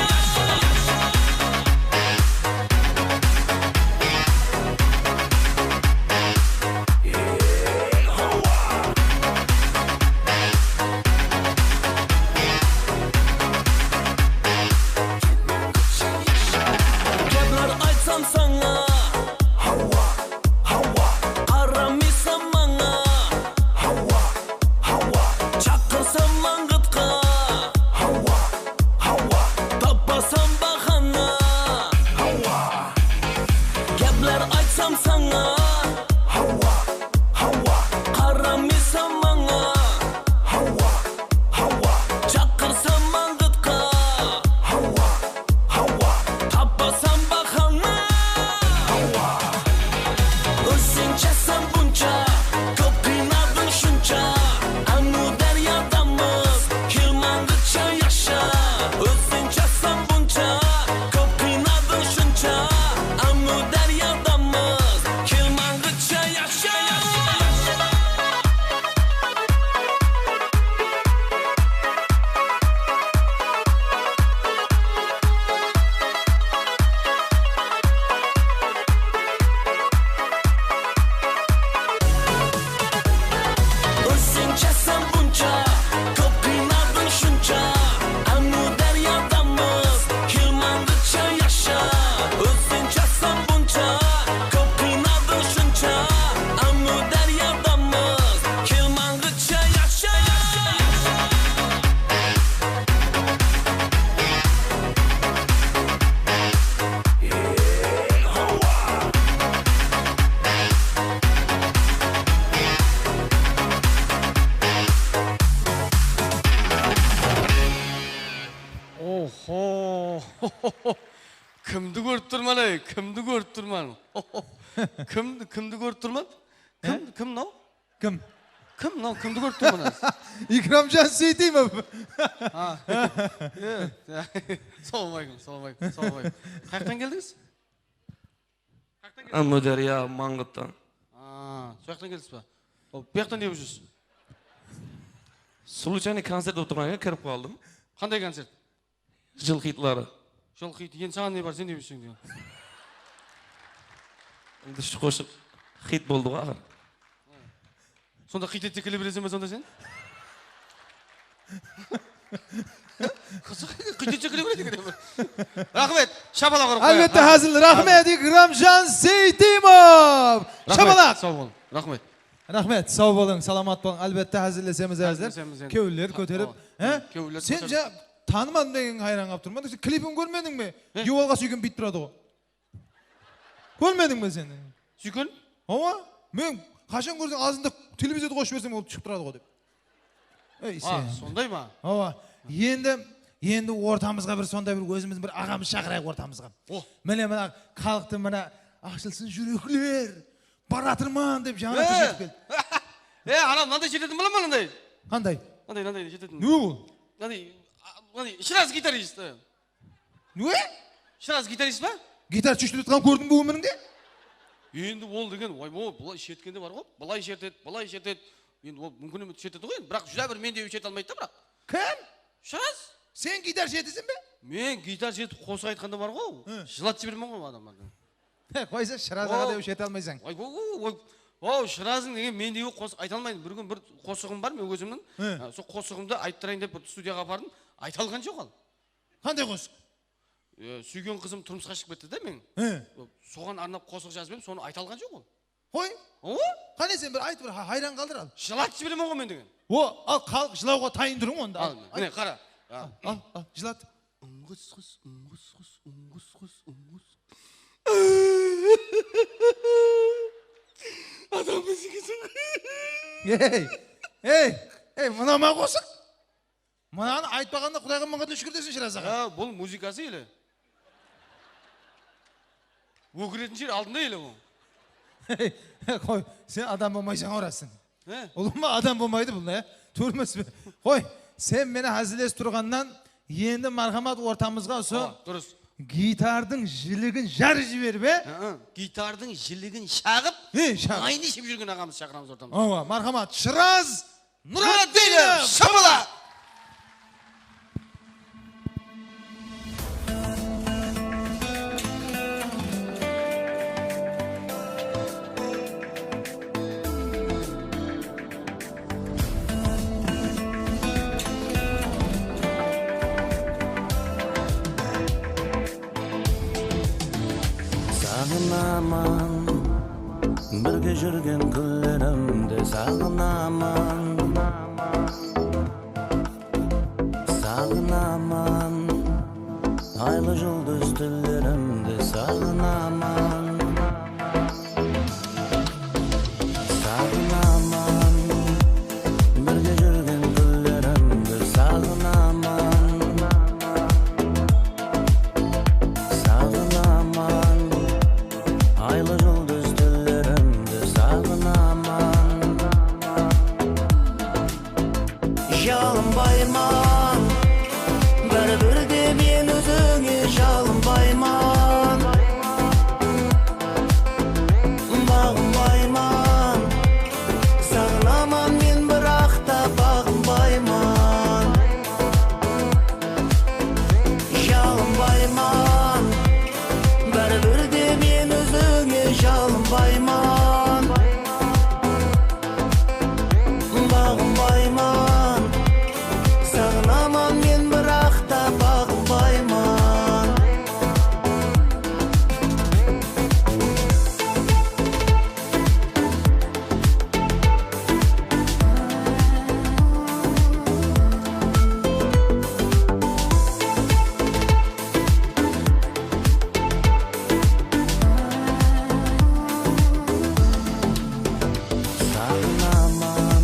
Gápler aytsam sańa. Hawa, hawa. Qaramaysań mańa. Hawa, hawa. Shaqırsam mańǵıtqa. Hawa, hawa. Tappasań bahana. Hawa. Gápler aytsam sańa. Hawa, hawa. Qaramaysań mańa. Hawa, hawa. Shaqırsam mańǵıtqa. Hawa, hawa. Tappasań bahana. Hawa. Ózinshe sen bunsha, kóp qıynadıń shunsha. Ámiw dáryadamız, kel mańǵıtsha yasha. Ózinshe sen bunsha, kóp qıynadıń shunsha. Ámiw dáryadamız, kel mańǵıtsha yasha. Ózinshe sen bunsha, kóp qıynadıń shunsha. Ámiw dáryadamız, kel mańǵıtsha yasha. Ózinshe sen bunsha, kóp qıynadıń shunsha. Ámiw dáryadamız, kel mańǵıtsha yasha. Oho! Kimdi kórip turman, ey? Kimdi kórip turman? Kim, kimdi kórip turman? Kim, kim mınaw? Kim? Kim mınaw? Kimdi kórip turman házir? Ikramjan Seytimov. Ha. Salam aleykum, salam aleykum, salam aleykum. Qayaqtan keldińiz? Ámiwdárya, Mańǵıttan. A, soyaqtan keldińiz ba? O, buyaqta ne bolıp júrsiz? Случайный koncert bolıp turǵan eken, kirip qaldım. Qanday koncert? Jıl xitları. Jıl xit. Endi saǵan ne bar, sen ne bilseń degen. Endi shu qosıq xit boldı ǵoy, axır. Sonda xit etse kele bereseń be sonda sen? Xit etse kele beredi eken. Raxmet, shapalaq urıp qoyayıq. Álbette, házil. Raxmet, Ikramjan Seytimov. Raxmet, shapalaq. Saw bolıń. Raxmet. Raxmet, saw bolıń, salamat bolıń. Álbette, házillesemiz, házil. Házillesemiz endi. Kewiller kóterip, he? Kewiller kóterip. Sen ja tanımadım degen hayran qalıp turman. Sen klipin kórmediń be? He? Yuvalǵa súyken buytip turadı ǵoy. Kórmediń be sen? Súyken? Awa, men qashan kórsem, azında televizordı qosıp jibersem, ol shıǵıp turadı ǵoy dep. Ey, sen. Sonday ma? Awa. Endi, endi ortamızǵa bir sonday bir ózimizdiń bir aǵamız shaqırayıq ortamızǵa. Oh. Mine, mına xalıqtı mına ashılsın júrekler, baratırman dep jańa jetip keldi. E, ana mınanday jetetin bola ma mınanday? Qanday? Mınanday, mınanday jetetin. Ne ol? Mınanday, a, mınanday, Shıraz gitarist. Ne? Shıraz gitarist pa? Gitar sheshtirip atqanın kórdiń be ómirińde? Endi ol degen, oy, o, bılay shertkende bar ǵoy, bılay shertedi, bılay shertedi. Endi ol múmkin emes shertedi ǵoy, endi, biraq júdá bir mendey sherte almaydı da, biraq. Kim? Shıraz. Sen gitar sherteseń be? Men gitar shertip qosıq aytqanda bar ǵoy, jılatıp jiberemen ǵoy adamlardı. Qoysa, Shıraz aǵa dep sherte almaysań. Oy, oy, oy, oy. O, Shırazdıń degen mendey qosıq ayta almaydı. Bir kún bir qosıǵım bar men ózimniń. Sol qosıǵımdı ayttırayın dep bir studiyaǵa apardım. Ayta alǵan joq al. Qanday qosıq? E, súygen qızım turmısqa shıǵıp ketti de men. He. Soǵan arnap qosıq jazıp edim, sonı ayta alǵan joq ol. Qoy. O? Qáne sen bir ayt, bir ha-, hayran qaldır al. Jılatıp jiberemen ǵoy men degen. O, al, xalıq jılawǵa tayın turıń onda. Al, al, mine, qara. Al, al, al, jılat. Uńǵısqıs, uńǵısqıs, uńǵısqıs, uńǵıs. Adam múzikası. Ey, ey, ey, mına ma qosıq? Mınanı aytpaǵanda Qudayǵa mıń qáre shúkir desin, Shıraz aǵa. Ha, bul muzıkası ele. Ókiretin jer aldında ele bul. Qoy, sen adam bolmaysań, orasın. He? Ulıwma adam bolmaydı bul, ne? Tuwrı emes pe? Qoy, sen meni házillesip turǵannan endi, marhamat, ortamızǵa usı gitardıń jiligin jarıp jiber be. Hı-hı. Gitardıń jiligin shaǵıp, he, shaǵıp, aynı iship júrgen aǵamızdı shaqıramız ortamızǵa. Awa, marhamat, Shıraz Nuratdinov, Shabala! Saǵınaman, birge júrgen kúnlerimdi saǵınaman. Saǵınaman, aylı juldız túnlerimdi saǵınaman. Saǵınaman, birge júrgen kúnlerimdi saǵınaman. Saǵınaman, aylı juldız túnlerimdi saǵınaman. Jalınbayman, báribir de men ózińe jalınbayman. Baǵınbayman, saǵınaman men, biraq ta baǵınbayman. Jalınbayman, báribir de men ózińe jalınbayman. Baǵınbayman, saǵınaman men, biraq ta baǵınbayman. Saǵınaman,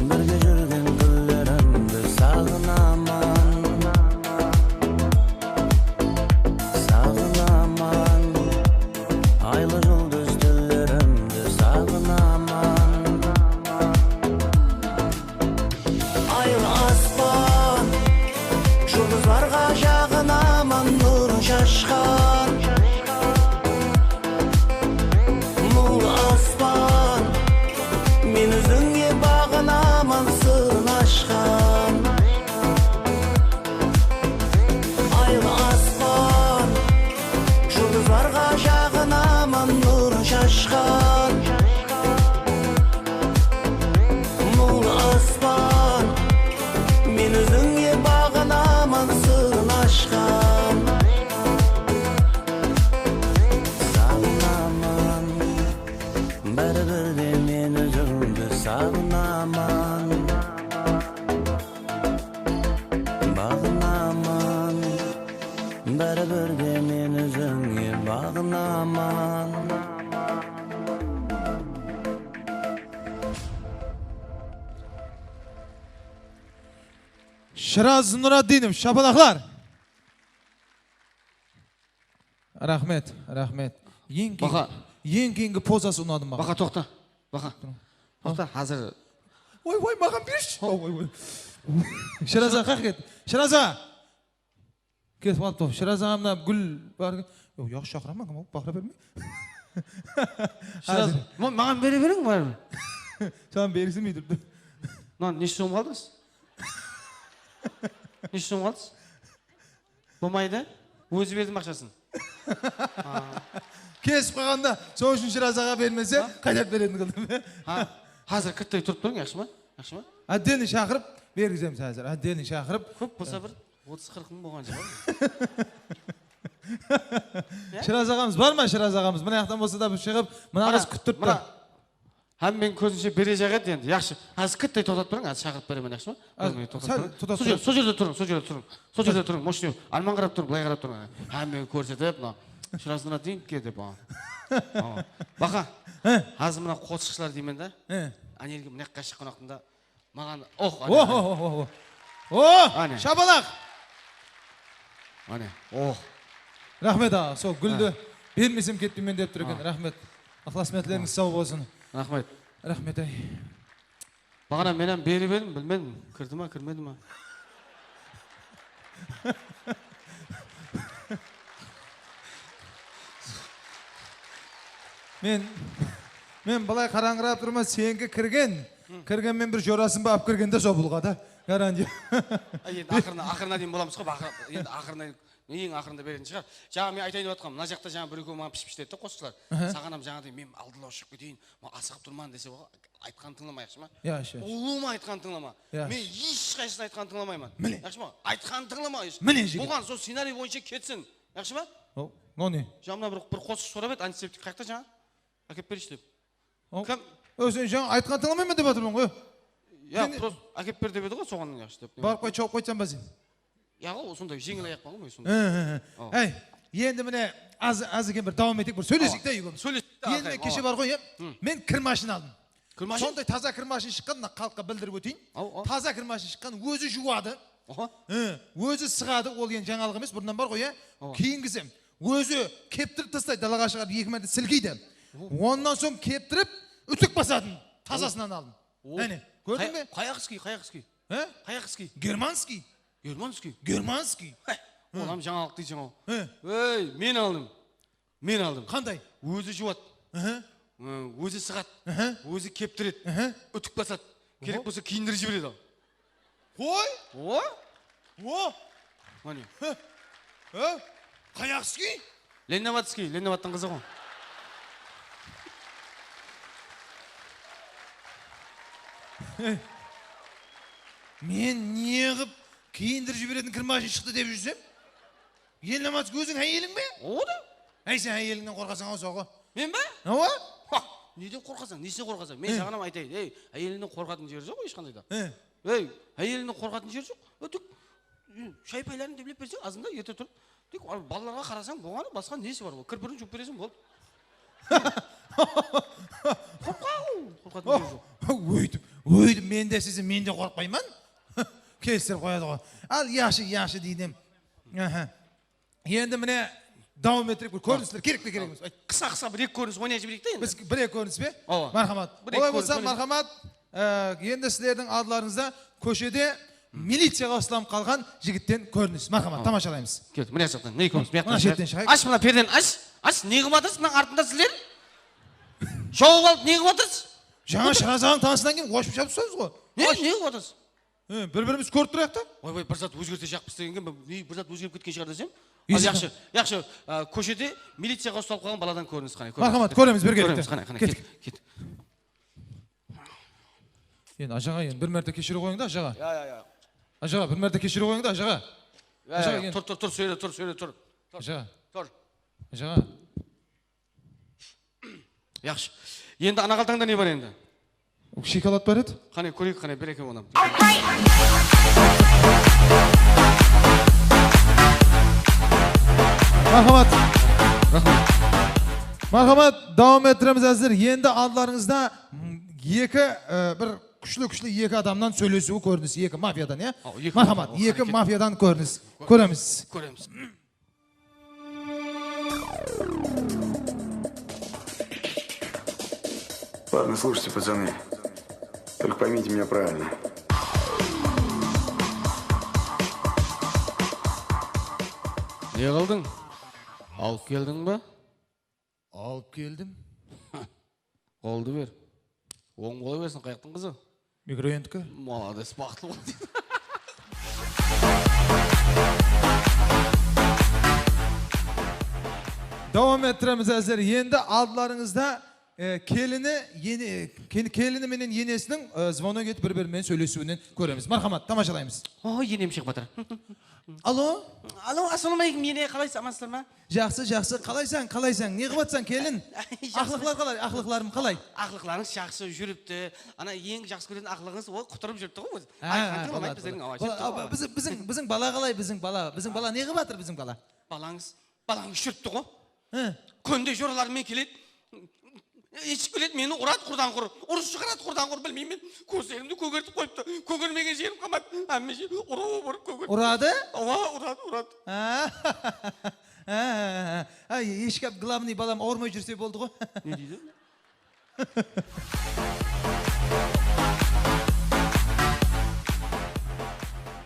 birge júrgen kúnlerimdi saǵınaman. Saǵınaman, aylı juldız túnlerimdi saǵınaman. Aylı aspan, juldızlarǵa jaǵınaman, nurın shashqan. Muńlı aspan, men ózińe baǵınaman, sırın ashqan. Aylı aspan, juldızlarǵa jaǵınaman, nurın shashqan. Muńlı aspan, men ózińe baǵınaman, sırın ashqan. Saǵınaman, báribir de men ózińdi saǵınaman. Baǵınaman, báribir de men ózińe baǵınaman. Shıraz Nuraddinov, shapalaqlar. Raxmet, raxmet. Eń keyin, Baqa. Eń keyingi pozası unadı maǵan. Baqa, toqta. Baqa. Toqta, házir. Oy, oy, maǵan bershi. Oy, oy, oy. Shıraz aǵa, qayaqqa ketti? Shıraz aǵa. Ketip qalıptı. Shıraz aǵa, mına gúl bar. Yoq, yaqshı shaqıraman, kim ol? Baqıra bermey. Shıraz, ma-, maǵan bere beriń, baribir. Saǵan bergisi kelmey turıptı. Mınaw neshe som qaldı? Neshe som qaldı? Bolmaydı. Ózi berdim aqshasın. Kesip qalǵanda, sonıń ushın Shıraz aǵa bermese, qaytarıp beretin qıldım. Ha, házir kirtpey turıp turıń, yaqshı ma? Yaqshı ma? Отдельный shaqırıp bergizemiz házir. Отдельный shaqırıp. Kóp bolsa bir otız-qırq mıń bolǵan shıǵar. Shıraz aǵamız bar ma, Shıraz aǵamız? Mına jaqtan bolsa da bir shıǵıp, mına qız kútip turıptı. Hámmeniń kózinshe berejaq edi endi. Yaqshı. Házir kittey toqtatıp turıń, házir shaqırıp beremen, yaqshı ma? Sál toqtatıp turıń. Sol jerde turıń, sol jerde turıń. Sol jerde turıń, moshniy. Alman qarap turıń, bılay qarap turıń. Hámmege kórsetip, mına Shıraz Nuraddinov ke dep. Baqa. Házir mına qosıqshılar deymen da. Áne elge mına jaqqa shıqqan waqtında maǵan, oh, áne, oh, áne. Oh, oh, oh, oh. Oh, áne. Shapalaq. Áne, oh. Raxmet aǵa, sol gúldi bermesem ketpeymen dep tur eken. Raxmet. Iqlasmiyatlarıńız saw bolsın. Raxmet. Raxmet, áy. Baǵana men hám berip edim, bilmedim, kirdi ma, kirmedi ma. Men, men bılay qarańǵırap turman, seniki kirgen. Kirgen men bir jorasın ba alıp kirgen de, sol pulǵa da. Garantiya. Ay, endi aqırına, aqırına deyin bolamız ǵo, endi aqırına, eń aqırında beretin shıǵar. Jańa men aytayın dep atırǵan, mına jaqta jańa bir-ekewi maǵan pish-pish dedi de qosıqshılar. Saǵan hám jańaday men aldınlaw shıǵıp keteyin, ma, asıǵıp turman dese, aytqanın tıńlama, yaqshı ma? Yaqshı, yaqshı. Ulıwma aytqanın tıńlama. Men hesh qaysısın aytqanın tıńlamayman. Mine. Yaqshı ma? Aytqanın tıńlama. Mine, jigit. Bolǵan, sol scenariy boyınsha ketsin. Yaqshı ma? Mınaw ne? Jańa mına bir, bir qosıq sorap edi, antiseptik qayaqta jańa? Ákep bereyshi dep. Kim? Sen jańa aytqanın tıńlamayman dep atırman ǵoy. Ya, prosto ákep ber dep edi ǵoy, soǵan yaqshı dep. Barıp qayt, shawıp qaytsam ba sen? Ya, o, sonday jeńil ayaqpan ǵoy men, sonday. He, he, he. Áy, endi mine, az, az eken bir dawam eteyik, bir sóyleseyik te, úyge. Sóyleseyik te. Endi mine keshe bar ǵoy, ya. Men kir mashina aldım. Kir mashina? Sonday taza kir mashina shıqqan, mına xalıqqa bildirip óteyin. Taza kir mashina shıqqan, ózi juwadı. He, ózi sıǵadı, ol endi jańalıq emes, burınnan bar ǵoy, ya. Keyingisi, ózi keptirip taslaydı, dalaǵa shıǵarıp eki márte silkeydi. Onnan soń keptirip, útik basatın, tazasınan aldım. Áne, kórdiń be? Qayaq iskiy, qayaq iskiy? He? Qayaq iskiy? Germanskiy. Germanskiy? Germanskiy. He, ol hám jańalıq deydi, jańalıq. He. Ey, men aldım. Men aldım. Qanday? Ózi juwadı. Ózi sıǵadı. Ózi keptiredi. Útik basadı. Kerek bolsa kiyindirip jiberedi al. Qoy. O? O? Mine. He? Qayaq iskiy? Lennovatskiy, Lennovattıń qızı ǵo. Men ne qılıp kiyindirip jiberetin kir mashina shıqtı dep júrsem? Lennovatskiy óziń áyeliń be? Oda? Áy, sen áyelińnen qorqasań-aw, soǵı. Men be? Awa. Ha, neden qorqasań? Nesinen qorqasań? Men jaǵınan aytayın. Ey, áyelińnen qorqatın jeri joq hesh qanday da. Ey, áyelińnen qorqatın jeri joq. Ótik. Shay-payların demlep berseń, azında erte turıp, tek al balalarǵa qarasań bolǵanı, basqa nesi bar ol? Kirpirin juwıp bereseń, boldı. Qorqaw, qorqatın jeri joq. Óytip, óytip, men de sizi, men de qorqpayman. Kelistirip qoyadı ǵoy. Al, yaqshı, yaqshı deydi. Aha. Endi mine, dawam ettirip bir kórinisler kerek pe, kerek emes? Ayt. Qısqa-qısqa bir-eki kórinis oynay jibereyik te endi. Biz bir-eki kórinis pe? Awa. Marhamat. Olay bolsa, marhamat, e, endi sizlerdiń aldılarıńızda kóshede miliciyaǵa uslanıp qalǵan jigitten kórinis. Marhamat, tamashalaymız. Kel, mına jaqtan, mine kórinis, mına jaqtan shıǵayıq. Ash mına perdeni, ash, ash, ne qılıp atırsız mınań artında sizler? Shawıp alıp ne qılıp atırsız? Jańa Shıraz aǵań tanısınan keyin oshıp jabısasız ǵoy. Ne, ne qılıp atırsız? E, bir-birimiz kórip turayıq ta. Oy, oy, bir zat ózgertejaqpız degenge, ne, bir zat ózgerip ketken shıǵar desem. Al, yaqshı, yaqshı, a, kóshede miliciyaǵa uslap qalǵan baladan kórinis qáne, kóremiz. Marhamat, kóremiz, birgelikte. Kóremiz, qáne, qáne, kettik, kettik. Endi, ajaǵa, endi bir márte keshirip qoyıń da, ajaǵa. Ya, ya, ya. Ajaǵa, bir márte keshirip qoyıń da, ajaǵa. Ya, ya, tur, tur, tur, sóyle, tur, sóyle, tur. Ajaǵa. Tur. Ajaǵa. Yaqshı. Endi ana qaltańda ne bar endi? Shokolad bar edi. Qáne, kóreyik, qáne, bir-eki onnan. Marhamat. Raxmet. Marhamat, dawam ettiremiz házir. Endi aldılarıńızda eki, e, bir Kúshli-kúshli eki adamnan sóylesiwi kórinis, eki mafiyadan, ya? Aw, eki mafiyadan, o, eki mafiyadan kórinis. Kóremiz. Kóremiz. Ладно, слушайте, пацаны. Только поймите меня правильно. Ne qıldıń? Alıp keldiń be? Alıp keldim. Qoldı ber. Oń bola bersin, qayaqtıń qızı? Mikroyentiki. Molodec, baxıtlı bol deydi. Dawam ettiremiz házir. Endi aldılarıńızda, e, kelini, ene-, kel-, kelini menen enesiniń, e, zvonok etip bir-biri menen sóylesiwinen kóremiz. Marhamat, tamashalaymız. O, enem shıǵıp atır. Alo? Alo, assalawma aleykum, ene, qalaysız, amansızlar ma? Jaqsı, jaqsı. Qalaysań, qalaysań? Ne qılıp atsań, kelin? Jaqsı. Aqlıqlar qalay? Aqlıqlarım qalay? Aqlıqlarıńız jaqsı júripti. Ana, eń jaqsı kóretin aqlıǵıńız, ol qutırıp júripti ǵoy ózi. Ha, aytqan tıńlamaydı, baladı. Biziń awa. Bala, a, biziń, biziń bala qalay, biziń bala? Biziń bala ne qılıp atır, biziń bala? Balańız, balańız júripti ǵoy. He. Kúnde joraları menen keledi. Eship keledi, meni uradı qurdan qur. Urıs shıǵaradı qurdan qur, bilmeymen. Kózlerimdi kógertip qoyıptı. Kógermegen jerim qalmadı. Hámme jer urıwı bar kóger. Uradı? Awa, uradı, uradı. Ha. Ha, ha, ha. Ay, eshkap, главный balam awırmay júrse boldı ǵoy. Ne deydi?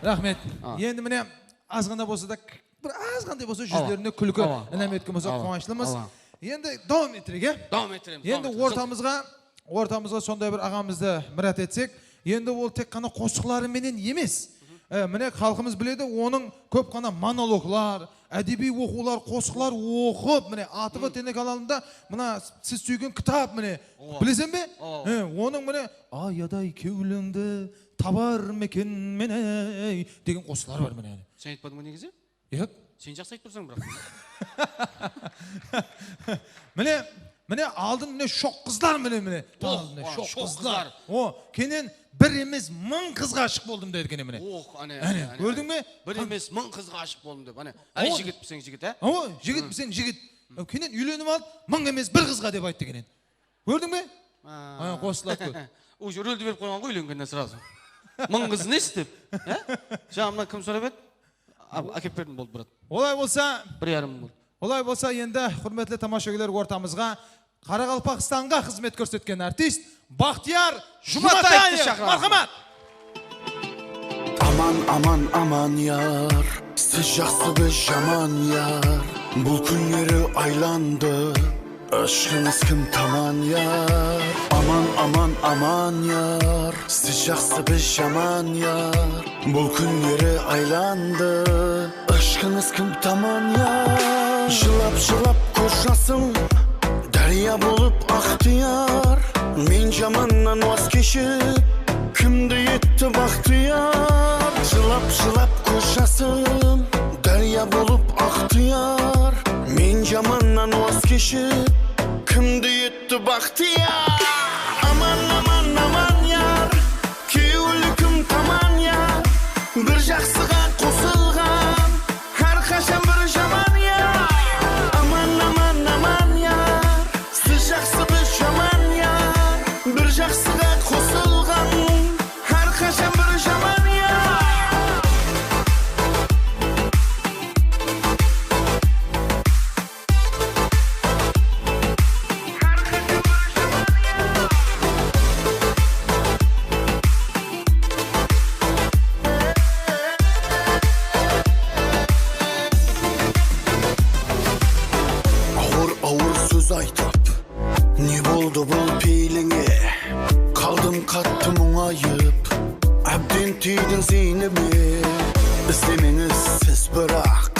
Raxmet. A. Endi mine, azǵana bolsa da, bir azǵantay bolsa júzlerine kúlki inam etken bolsa quwanıshlımız. Endi dawam ettireyik, ya? Dawam ettiremiz. Endi ortamızǵa, ortamızǵa sonday bir aǵamızdı mirát etsek, endi ol tek ǵana qosıqları menen emes. E, mine, xalqımız biledi, onıń kóp ǵana monologlar, ádebiy oqıwlar, qosıqlar oqıp, mine, A T V telekanalında mına siz súygen kitap, mine, bileseń be? E, onıń mine, ayaday kewlińdi tabar mekenmen ey degen qosıqları bar, mine. Sen aytpadıń ba negizi? Yaq. Sen jaqsı aytıp tursań, biraq. Mine, mine, aldın mine shoq qızlar, mine, mine. Oh, mine, shoq qızlar. O, keyin bir emes, mıń qızǵa ashıq boldım dedi eken, mine. Oh, áne, áne, áne. Kórdiń be? Bir emes, mıń qızǵa ashıq boldım dep, áne. Áne, jigit deseń jigit, á? O, jigit deseń jigit. Keyin úylenip alıp, mıń emes, bir qızǵa dep ayttı eken. Kórdiń be? Ana, qosıladı kóp. Уже róldi berip qoyǵan ǵoy, úylengennen srazu. Mıń qız ne istep? Há? Jańa mına kim sorap edi? Ákep berdim, boldı, brat. Olay bolsa, bir yarım boldı. Olay bolsa, endi, húrmetli tamashagóyler, ortamızǵa Qaraqalpaqstanǵa xızmet kórsetken artist Baxtiyar Jumataevti shaqıramız. Marhamat! Aman, aman, aman, yar. Siz jaqsı, biz jaman, yar. Bul kúnleri aylandı. Ishqıńız kim taman, yar? Aman, aman, aman, yar. Siz jaqsı, biz jaman, yar. Bul kúnleri aylandı. Ishqıńız kim taman, yar? Jılap-jılap kóz jasım dárya bolıp aqtı, yar. Men jamannan waz keship, kimdi etti baxtıyar? Jılap-jılap kóz jasım dárya bolıp aqtı, yar. Men jamannan waz keship, kimdi etti baxtıyar? Aman, aman, aman, yar. Kewli kim taman, yar. Bir jaqsıǵa qosılǵan, hár qashan bir jaman, yar. Aman, aman, aman, yar. Siz jaqsı, biz jaman, yar. Bir jaqsıǵa qosılǵan, hár qashan bir jaman, yar. Awır-awır sóz aytıp, ne boldı bul peylińe? Qaldım qattı muńayıp, ábden tiydiń zeynime. Izlemeńiz siz biraq,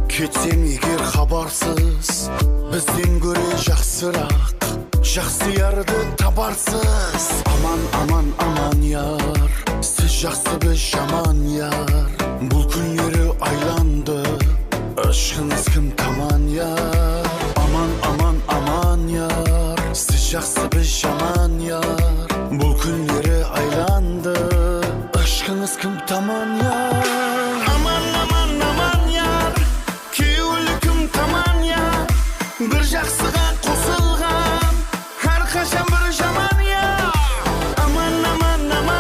ketsem eger xabarsız, bizden góre jaqsıraq jaqsı yardı tabarsız. Aman, aman, aman, yar. Siz jaqsı, biz jaman, yar. Bul kúnleri aylandı. Ishqıńız kim taman, yar? Aman, aman, aman, yar. Siz jaqsı, biz jaman, yar. Bul kúnleri aylandı. Ishqıńız kim taman, yar? Aman, aman, aman, yar. Kewli kim taman, yar. Bir jaqsıǵa qosılǵan, hár qashan bir jaman, yar. Aman, aman, aman.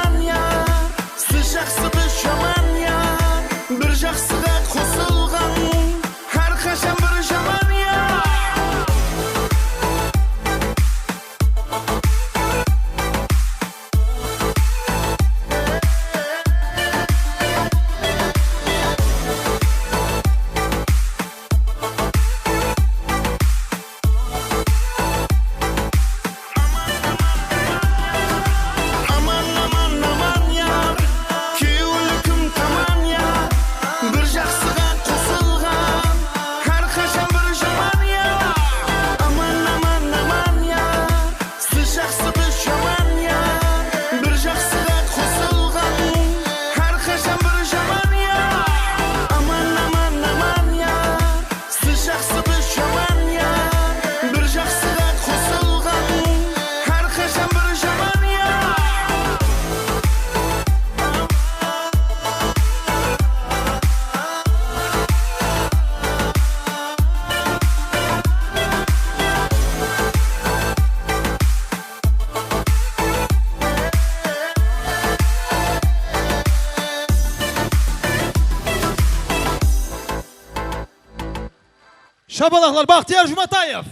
Shabalaqlar, Baxtiyar Jumataev.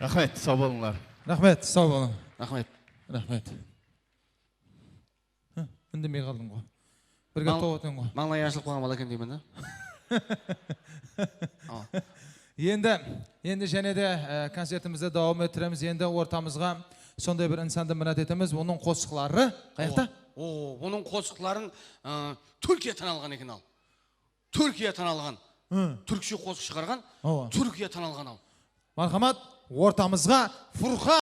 Raxmet, saw bolıńlar. Raxmet, saw bolıń. Raxmet. Raxmet. Há, indemey qaldıń ǵoy. Bir gáp tawıp atırman ǵoy. Mańlayı ashılıp qalǵan bala eken deymen da. Awa. Endi, endi jáne de, e, koncertimizdi dawam ettiremiz. Endi ortamızǵa sonday bir insandı minát etemiz. Onıń qosıqları qayaqta? O, o, onıń qosıqların, e, Túrkiya tan alǵan eken al. Túrkiya tan alǵan. Hı. Túrkshe qosıq shıǵarǵan. Awa. Túrkiya tan alǵan al. Marhamat, ortamızǵa Furqan.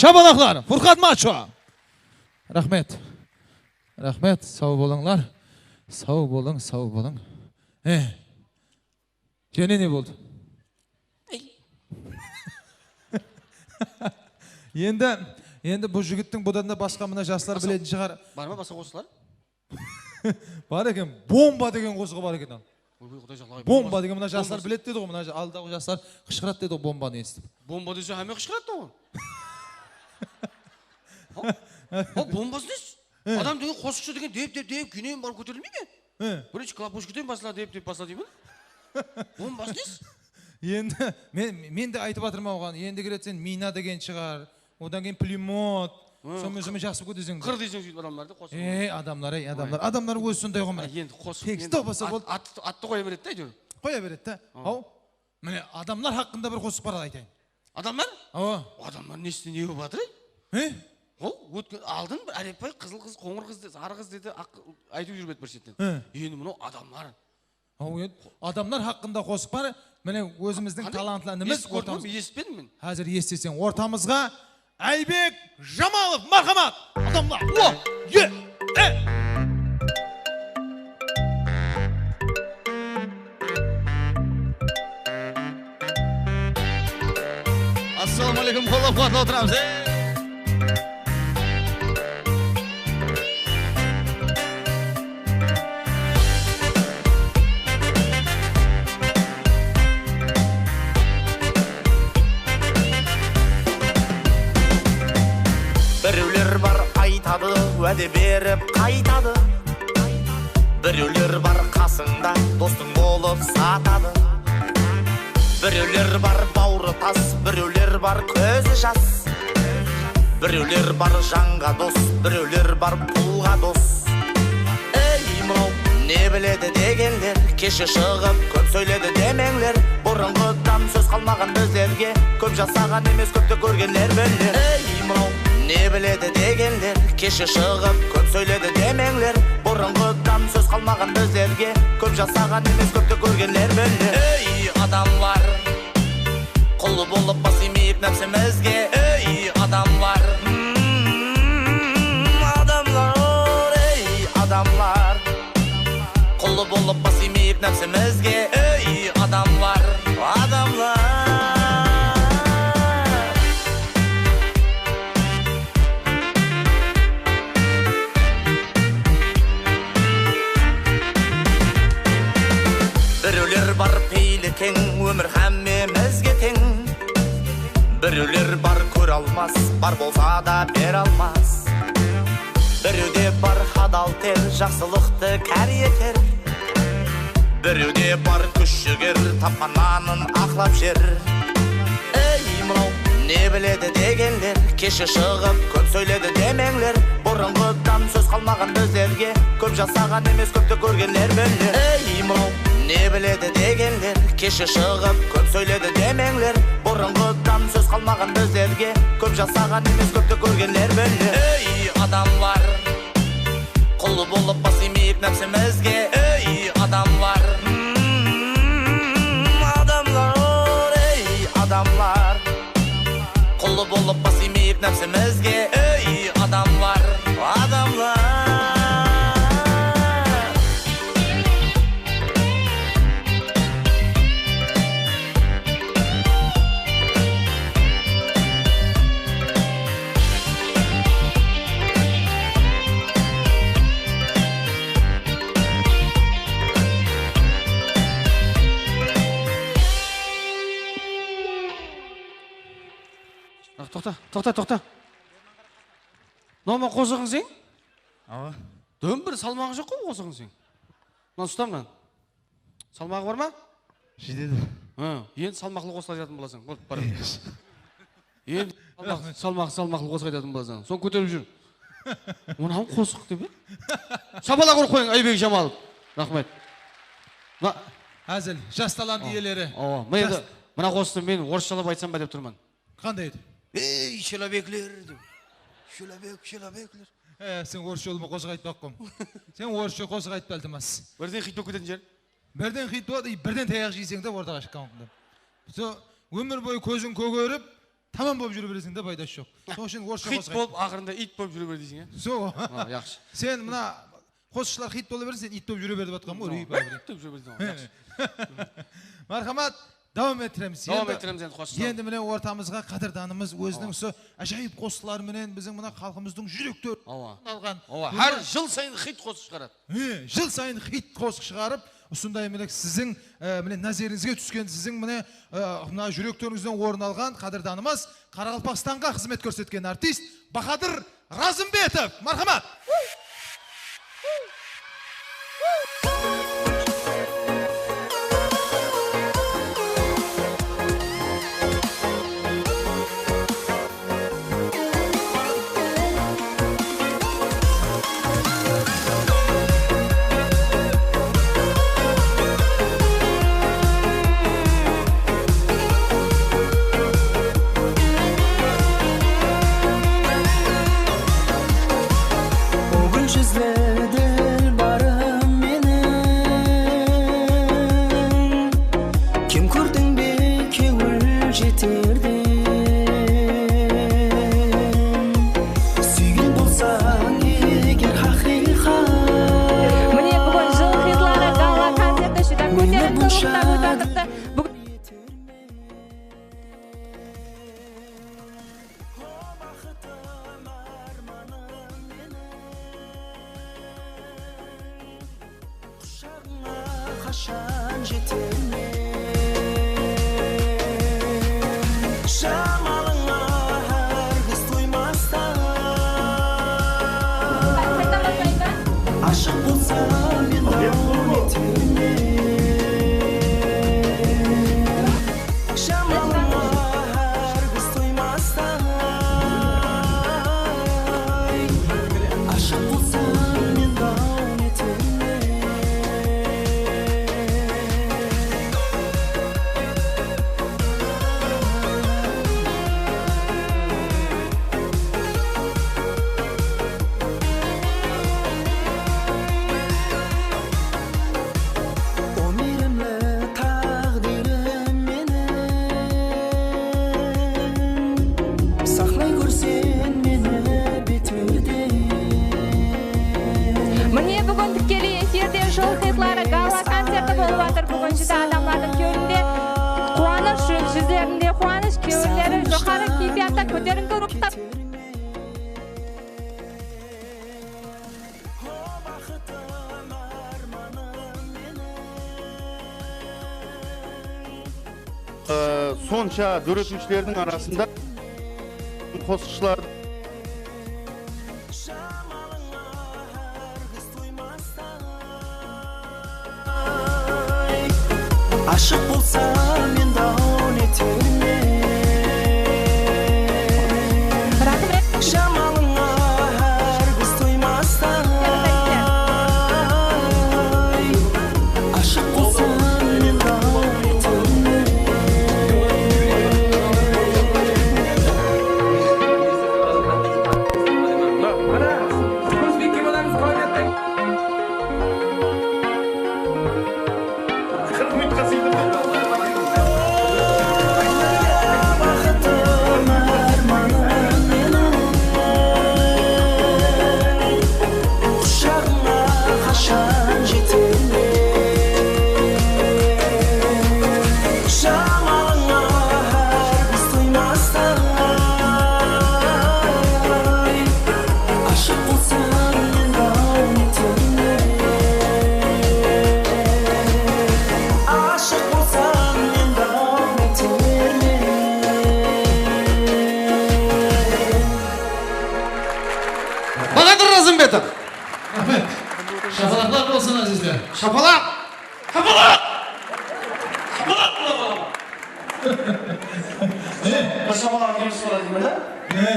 Shabalaqlar, Furqat Macho. Raxmet. Raxmet, saw bolıńlar. Saw bolıń, saw bolıń. Eh. Jáne ne boldı? Ey. Endi, endi bul jigittiń budan da basqa mına jaslar biletin shıǵar. Bar ma basqa qosıqlar? Bar eken, bomba degen qosıǵı bar eken al. Oy, oy, Quday saqlap, bomba degen mına jaslar biledi dedi ǵoy, mına ja-, aldaǵı jaslar qıshqıradı dedi ǵoy, bombanı esitip. Bomba dese hámme qıshqıradı da ǵoy. Ha? Ha, bombası nesi? He. Adam degen qosıqshı degen dep, dep, dep, keyin barıp kóterilmey me? He. Birinshi klappochkadan basla, dep, dep basla deymen. Bombası nesi? Endi men, men de aytıp atırman oǵan. Endigi ret sen mina degen shıǵar. Odan keyin pulemyot. Hı, sonıń menen jaqsı kóteseń. Qır deyseń sóytip adamlardı qosıp. Ey, adamlar, ey, adamlar. Adamlar ózi sonday ǵoy, mine. Endi qosıq. Tekstti basap boldı. At-, attı qoya beredi de, áytewir. Qoya beredi de. Haw. Mine, adamlar haqqında bir qosıq bar, aytayın. Adamlar? Awa. Adamlar nesine ne bolıp atır, ey? He? Ol ótken aldın bir árepbay qızıl qız, qońır qız, sarı qız dedi, aq, aytıp júrip edi bir shetten. He. Endi mınaw adamlar. Awa, endi adamlar haqqında qosıq bar. Mine, ózimizdiń talantlı inimiz. Esitip kórdim, esitpedim men. Házir esiteseń. Ortamızǵa Aybek Jamalov, marhamat. Adamlar. O, ye, e. Assalawma aleykum, qollap-quwatlap otıramız, e. de berip qaytadı. Birewler bar qasıńda, dostıń bolıp satadı. Birewler bar bawrı tas, birewler bar kózi jas. Birewler bar janǵa dos, birewler bar pulǵa dos. Ey, mınaw ne biledi degenler, keshe shıǵıp kóp sóyledi demeńler. Burınǵıdan sóz qalmaǵan bizlerge, kóp jasaǵan emes, kópti kórgenler biler. Ey, mınaw ne biledi degenler, keshe shıǵıp kóp sóyledi demeńler. Burınǵıdan sóz qalmaǵan bizlerge, kóp jasaǵan emes, kópti kórgenler biler. Ey, adamlar! Qul bolıp bas iymeyip nápsimizge, ey, adamlar. Mm, adamlar, ey, adamlar. Qul bolıp bas iymeyip nápsimizge, ey, adamlar, adamlar. Birewler bar peyli keń, ómir hámmemizge teń. Birewler bar kóre almas, bar bolsa da bere almas. Birewde bar hadal ter, jaqsılıqtı kár eter. Birewde bar kúsh-jiger, tapqan nanın aqlap jer. Ey, mınaw ne biledi degenler, keshe shıǵıp kóp sóyledi demeńler. Burınǵıdan sóz qalmaǵan bizlerge, kóp jasaǵan emes, kópti kórgenler biler. Ey, mınaw ne biledi degenler, keshe shıǵıp kóp sóyledi demeńler. Burınǵıdan sóz qalmaǵan bizlerge, kóp jasaǵan emes, kópti kórgenler biler. Ey, adamlar! Qul bolıp bas iymeyip nápsimizge, ey, adamlar. Mm, adamlar, ey, adamlar. Qul bolıp bas iymeyip nápsimizge, ey, adamlar, adamlar. Toqta, toqta, toqta. Mınaw ma qosıǵıń seń? Awa. Dón bir salmaǵı joq ǵoy qosıǵıń seń. Mına usta mınan. Salmaǵı bar ma? Jetedi. Ha, endi salmaqlı qosıq aytatın bolasań. Boldı, bar. Endi salmaq, salmaq, salmaqlı qosıq aytatın bolasań. Soń kóterip júr. Mınaw qosıq dep, e? Shapalaq urıp qoyıń, Aybek Jamalov. Raxmet. Mına Házil, jas talant iyeleri. Awa, mına endi, mına qosıqtı men orısshalap aytsam ba dep turman. Qanday edi? Ey, shelobekler, dep. Shelobek, shelobekler. E, sen orıssha ulıwma qosıq aytpaq qoń. Sen orıssha qosıq aytpa, iltimas. Birden xit bolıp ketetin jer. Birden xit boladı, i, birden tayaq jeyseń de ortaǵa shıqqan waqtında. Sol ómir boyı kóziń kógerip, tamam bolıp júre bereseń de, paydası joq. Sol ushın orıssha qosıq ayt. Xit bolıp, aqırında iyt bolıp júre ber deyseń, e? Sol. A, yaqshı. Sen mına qosıqshılar xit bola bersin, sen iyt bolıp júre ber dep atqan ǵoy, úreyip. Iyt bolıp júre ber deyseń, yaqshı. Marhamat. Dawam ettiremiz. Dawam ettiremiz endi qosıqtan. Endi mine ortamızǵa qádirdanımız óziniń usı ájayıp qosıqları menen biziń mına xalqımızdıń júreklerin alǵan. Awa. Hár jıl sayın xit qosıq shıǵaradı. He, jıl sayın xit qosıq shıǵarıp, usınday mine siziń, e, mine názerińizge túsken, siziń mine, e, mına júreklerińizden orın alǵan qádirdanımız Qaraqalpaqstanǵa xızmet kórsetken artist Bahadır Razımbetov, marhamat! Búgil júzli dilbarım meniń, kem kórdiń be kewil jeterden? Súygen bolsań eger haqıyqat. Mine, búgin Jıl xitları gala koncerti júdá kóterimli ruwxta ótip atırıptı. Búgin Baxıtım, ármanım meniń, qushaǵıńa qashan jetermen? Jamalıńa hárgiz toymastan. Bolsa men dawam etermen. Jamanǵa hárgiz toymastan. Ashıq bolsa men dawam etermen. O miyrimli táǵdirim meniń, saqlay górseń meni beterde. Mine, búgin tikkeley efirde Jıl xitları gala koncerti bolıp atır. Búgin júdá adamlardıń kewlinde quwanısh, júzlerinde quwanısh, kewilleri joqarı keypiyatta, kóterińki ruwxta. Ee, sonsha dóretiwshilerdiń arasında qosıqshılar. Ashıq bolsa men dawam etermen. Jamanıńa hárgiz toymastan. Ashıq bolsa men dawam etermen. Mana, ózbekke bolamız, qıla berdik. Ashıq bolsań, men dawam etermen. Ashıq bolsań, men dawam etermen. Bahadır Razımbetov. Raxmet. Shapalaqlar bolsın, ázizler. Shapalaq! Shapalaq! Shapalaq! Shapalaq! Bir shapalaq berip soradım da. Mine,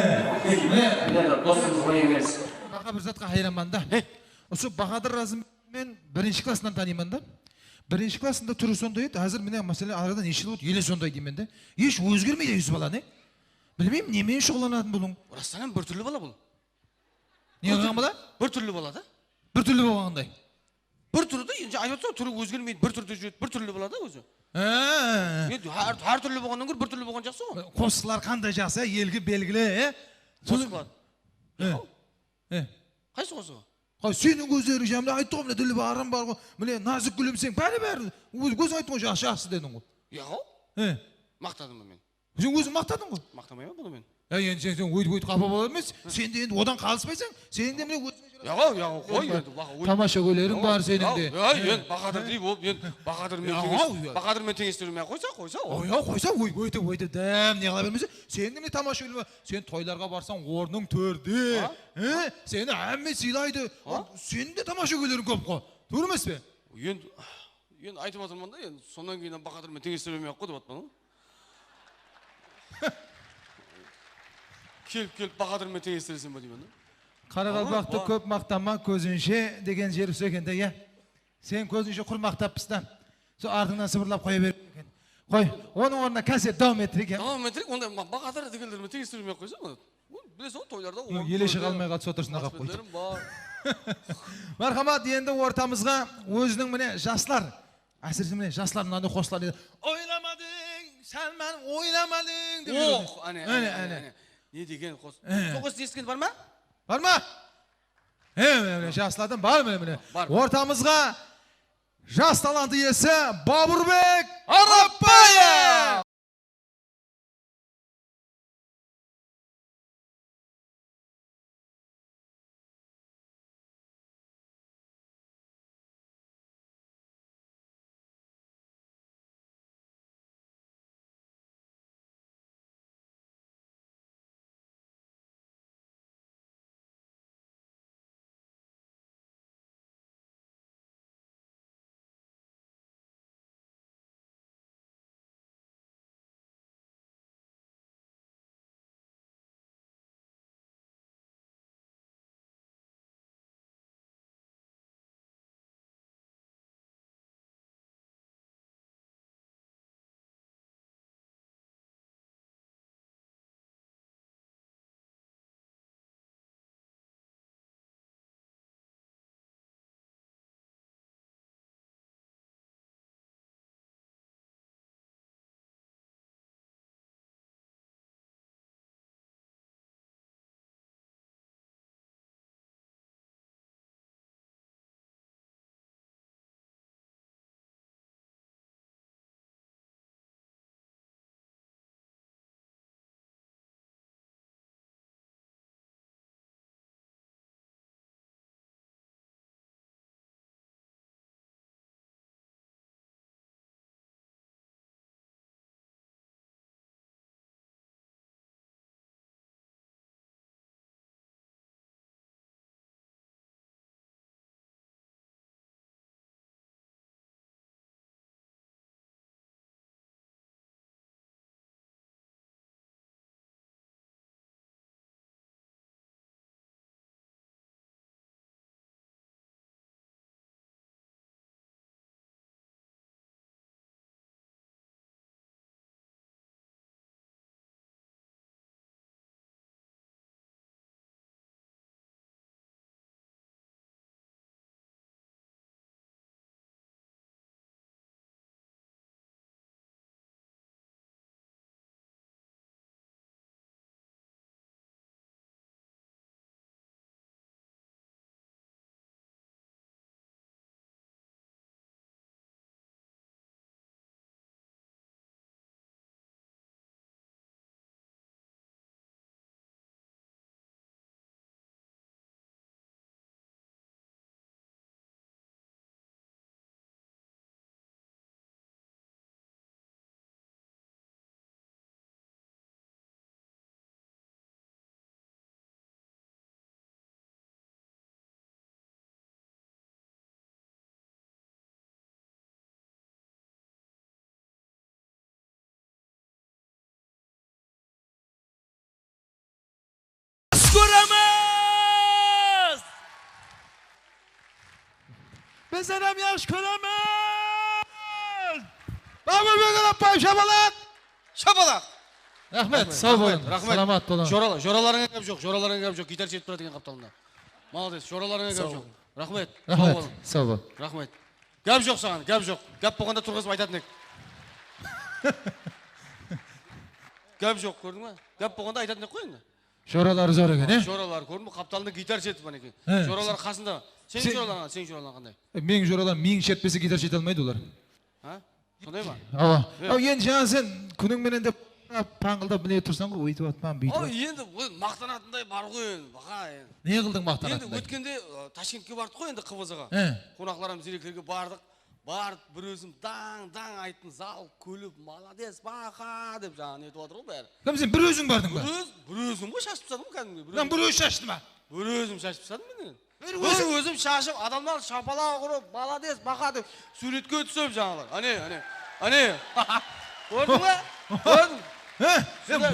mine. Mine, dostımız qoy emes. Baqa bir zatqa hayranman da. Usı Bahadır Razım men birinshi klasstan tanıyman da. Birinshi klassında túri sonday edi, házir mine, máselen, aradan neshe jıl ótdi, ele sonday deymen de. Hesh ózgermeydi, usı bala, ne? Bilmeymen, nemen shuǵıllanatın bulıń. Rastan hám bir túrli bala bul. Ne qılǵan bala? Bir túrli bala da. Bir túrli bolǵanday. Bir túrdi, endi aytıp atırsań, túri ózgermeydi, bir túrde júredi, bir túrli bala da ózi. Há. Endi hár, hár túrli bolǵannan góre bir túrli bolǵan jaqsı ǵoy. Qosıqlar qanday jaqsı, elge belgili, e? Qosıqlar. He. He. Qaysı qosıǵı? Qoy, seniń kózleriń, mine, ayttı ǵoy, mine, Dúlbarım bar ǵoy, mine, Názik gúlimseń, bári, bári. Óz-, óziń ayttıń ǵoy, jaqsı, jaqsı dediń ǵoy. Yaǵo. He. Maqtadım ba men? Sen óziń maqtadıń ǵoy. Maqtamayman bunı men. Ya, endi sen, sen óytip, óytip qapa bolar emes. Sen de endi odan qalıspaysań. Sen de mine ózińe jaraǵan. Yaǵo, yaǵo, qoy endi, baqa, óy. Tamashagóyleriń bar seniń de. Yaǵo, ya, endi Bahadır dey bolıp, endi Bahadır menen teńes-, Bahadır menen teńestirmey-aq qoysa, qoysa, o. Oy, ya, qoysa, óy, óytip, óytip, dám ne qıla bermeseń. Sen de mine tamashagóy, sen toylarǵa barsań, ornıń tórde. Ha? He? Seni hámme sıylaydı. Ha? Seniń de tamashagóyleriń kóp ǵo. Tuwrı emes pe? Endi, endi aytıp atırman da, endi sonnan keyin hám Bahadır menen teńestirmey-aq qoy dep atırman ǵo. Kelip, kelip Bahadır menen teńestireseń ba deymen da. Qaraqalpaqtı kóp maqtama, kózinshe degen jeri usı eken de, ya. Sen kózinshe qur maqtapsız da. Sol artıńnan sıbırlap qoya beredi eken. Qoy, onıń ornına koncertti dawam ettireyik, ya. Dawam ettireyik, onda ma-, Bahadır degenler menen teńestirmey-aq qoysa boladı. Bileseń ǵoy, toylarda ele shıǵa almay qaldı, sol turısın aqap qoydı. Marhamat, endi ortamızǵa óziniń mine jaslar, ásirese mine jaslar mınanday qosıqlar deydi. Oylamadıń, sál máni oylamadıń dep júredi. Oq, áne, áne, áne. Ne degen qosıq? Sol qosıqtı esitken bar ma? Bar ma? He, mine, mine, jaslardan bar, mine, mine. Bar. Ortamızǵa jas talantı iyesi Baburbek Arapbaev! Bizler hám yaqshı kóremiz! Bábir Begenapbaev, shapalaq! Shapalaq! Raxmet, saw bolıń, salamat bolıń. Joralar, joralarıńa gáp joq, joralarıńa gáp joq, gitar shetip turadı eken qaptalında. Malades, joralarıńa gáp joq. Raxmet, saw bolıń. Raxmet. Gáp joq saǵan, gáp joq. Gáp bolǵanda turǵızıp aytatın edik. Gáp joq, kórdiń be? Gáp bolǵanda aytatın edik ǵoy endi. Joraları zor eken, e? Joralar, kórdiń be? Qaptalında gitar shetip bar eken. Joralar qasında. Seniń joralarıń, seniń joralarıń qanday? E, meniń joralarım miyik shetpese gitar shete almaydı olar. Ha? Sonday ma? Awa. Aw, endi jańa sen kúniń menen dep pańqıldap mine tursań ǵoy, óytip atpan, búytip atpan. Aw, endi maqtanatınday bar ǵoy endi, baqa endi. Ne qıldıń maqtanatınday? Endi ótkende, ı, Tashkentke bardıq ǵoy endi, Q B Z-ǵa. He. Qonaqlarım Ziyreklerge bardıq. Barıp bir ózim dań-dań ayttım, zal kúlip, "Malades, baqa!" dep jańa netip atır ǵoy bári. Hám sen bir óziń bardıń ba? Bir óz-, bir ózim ǵoy shashıp tasladım kádimgidey. Lan bir ózi shashtı ma? Bir ózim shashıp tasladım men. Bir ózim shashıp, adamlar shapalaq urıp, "Malades, baqa!" dep súwretke túsip jańalar. Áne, áne, áne. Kórdiń be? Kórdiń. He?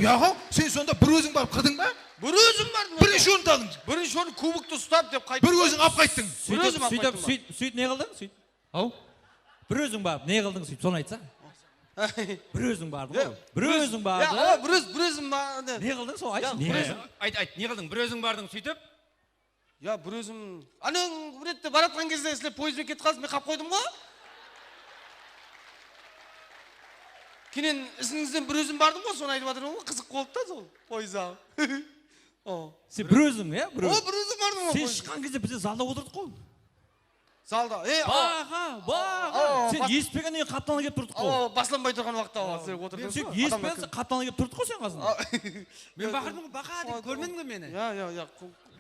Yaqaw, sen sonda bir óziń barıp qırdıń ba? Bir ózim bardım. Birinshi orındı aldıń. Birinshi orın kubokti uslap dep qayttım. Bir óziń alıp qayttıń. Bir ózim alıp qayttım. Sóytip, sóytip ne qıldıń? Sóyt. Aw? Bir óziń barıp ne qıldıń sóytip, sonı aytsa. Bir óziń bardıń ǵoy. Bir óziń bardıń. Ya, bir óz-, bir ózim bar. Ne qıldıń, sonı aytshı. Ayt, ayt, ne qıldıń? Bir óziń bardıń sóytip. Ya, bir ózim, áne, bir rette baratqan gezde sizler poezd benen ketip qalıpsız, men qap qoydım ǵoy. Keyin izińizden bir ózim bardım ǵoy, sonı aytıp atırman ǵoy, qızıq boldı da sol poezd alıp. O. Sen bir óziń, ya, bir óziń. O, bir ózim bardım ǵoy. Sen shıqqan gezde bizler zalda otırdıq ǵoy. Zalda, e, baqa, baqa. Sen esitpegennen keyin qaptalına kelip turdıq ǵoy. Awa, baslanbay turǵan waqıtta awa, sizler otırdıq. Sen esitpegensiz, qaptalına kelip turdıq ǵoy sen qasında. Men baqırdım ǵoy, baqa dep, kórmediń be meni? Ya, ya, ya.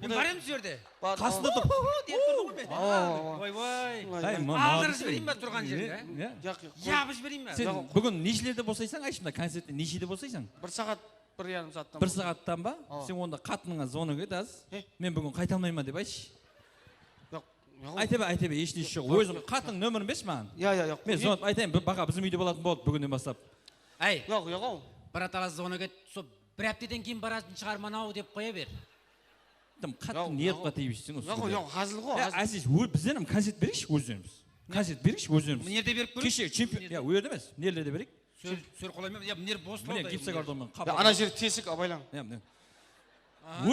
Men bar edim sol jerde. Qasında turıp, dep turdım ǵoy men. Awa, awa. Oy, oy. Aldırıp jibereyin be turǵan jerinde? Yaq, yaq. Yapıp jibereyin be? Sen búgin neshelerde bosaysań, aytshı, mına koncertte neshelerde bosaysań? Bir saat. Bir yarım saattan. Bir saattan ba? Awa. Sen onda qatınıńa zvonok et az. He? Men búgin qayta almayman dep aytshı. Yoq, yoq. Ayta ber, ayta ber, hesh nesi joq. Óziń qatınıń nomerin bershi maǵan. Ya, ya, yoq. Men zvonıp aytayın, baqa biziń úyde bolatın boldı búginnen baslap. Áy. Yoq, yoq-aw. Brat, az zvonok et, sol bir hápteden keyin baratın shıǵarman-aw dep qoya ber. Dım qattı nervqa tiyip jirseń ǵoy. Yoq, yoq, házil ǵoy. Áziz, bizler hám koncert bereyikshi ózlerimiz. Koncert bereyikshi ózlerimiz. Mına jerde berip kóreyik. Keshe chempion, ya, o jerde emes, mına jerlerde bereyik. Sol, sol qolay ma? Ya, mına jer bos. Mine, gipsokartonnan qap. Ya, ana jeri tesik, abaylań. Ya, mine.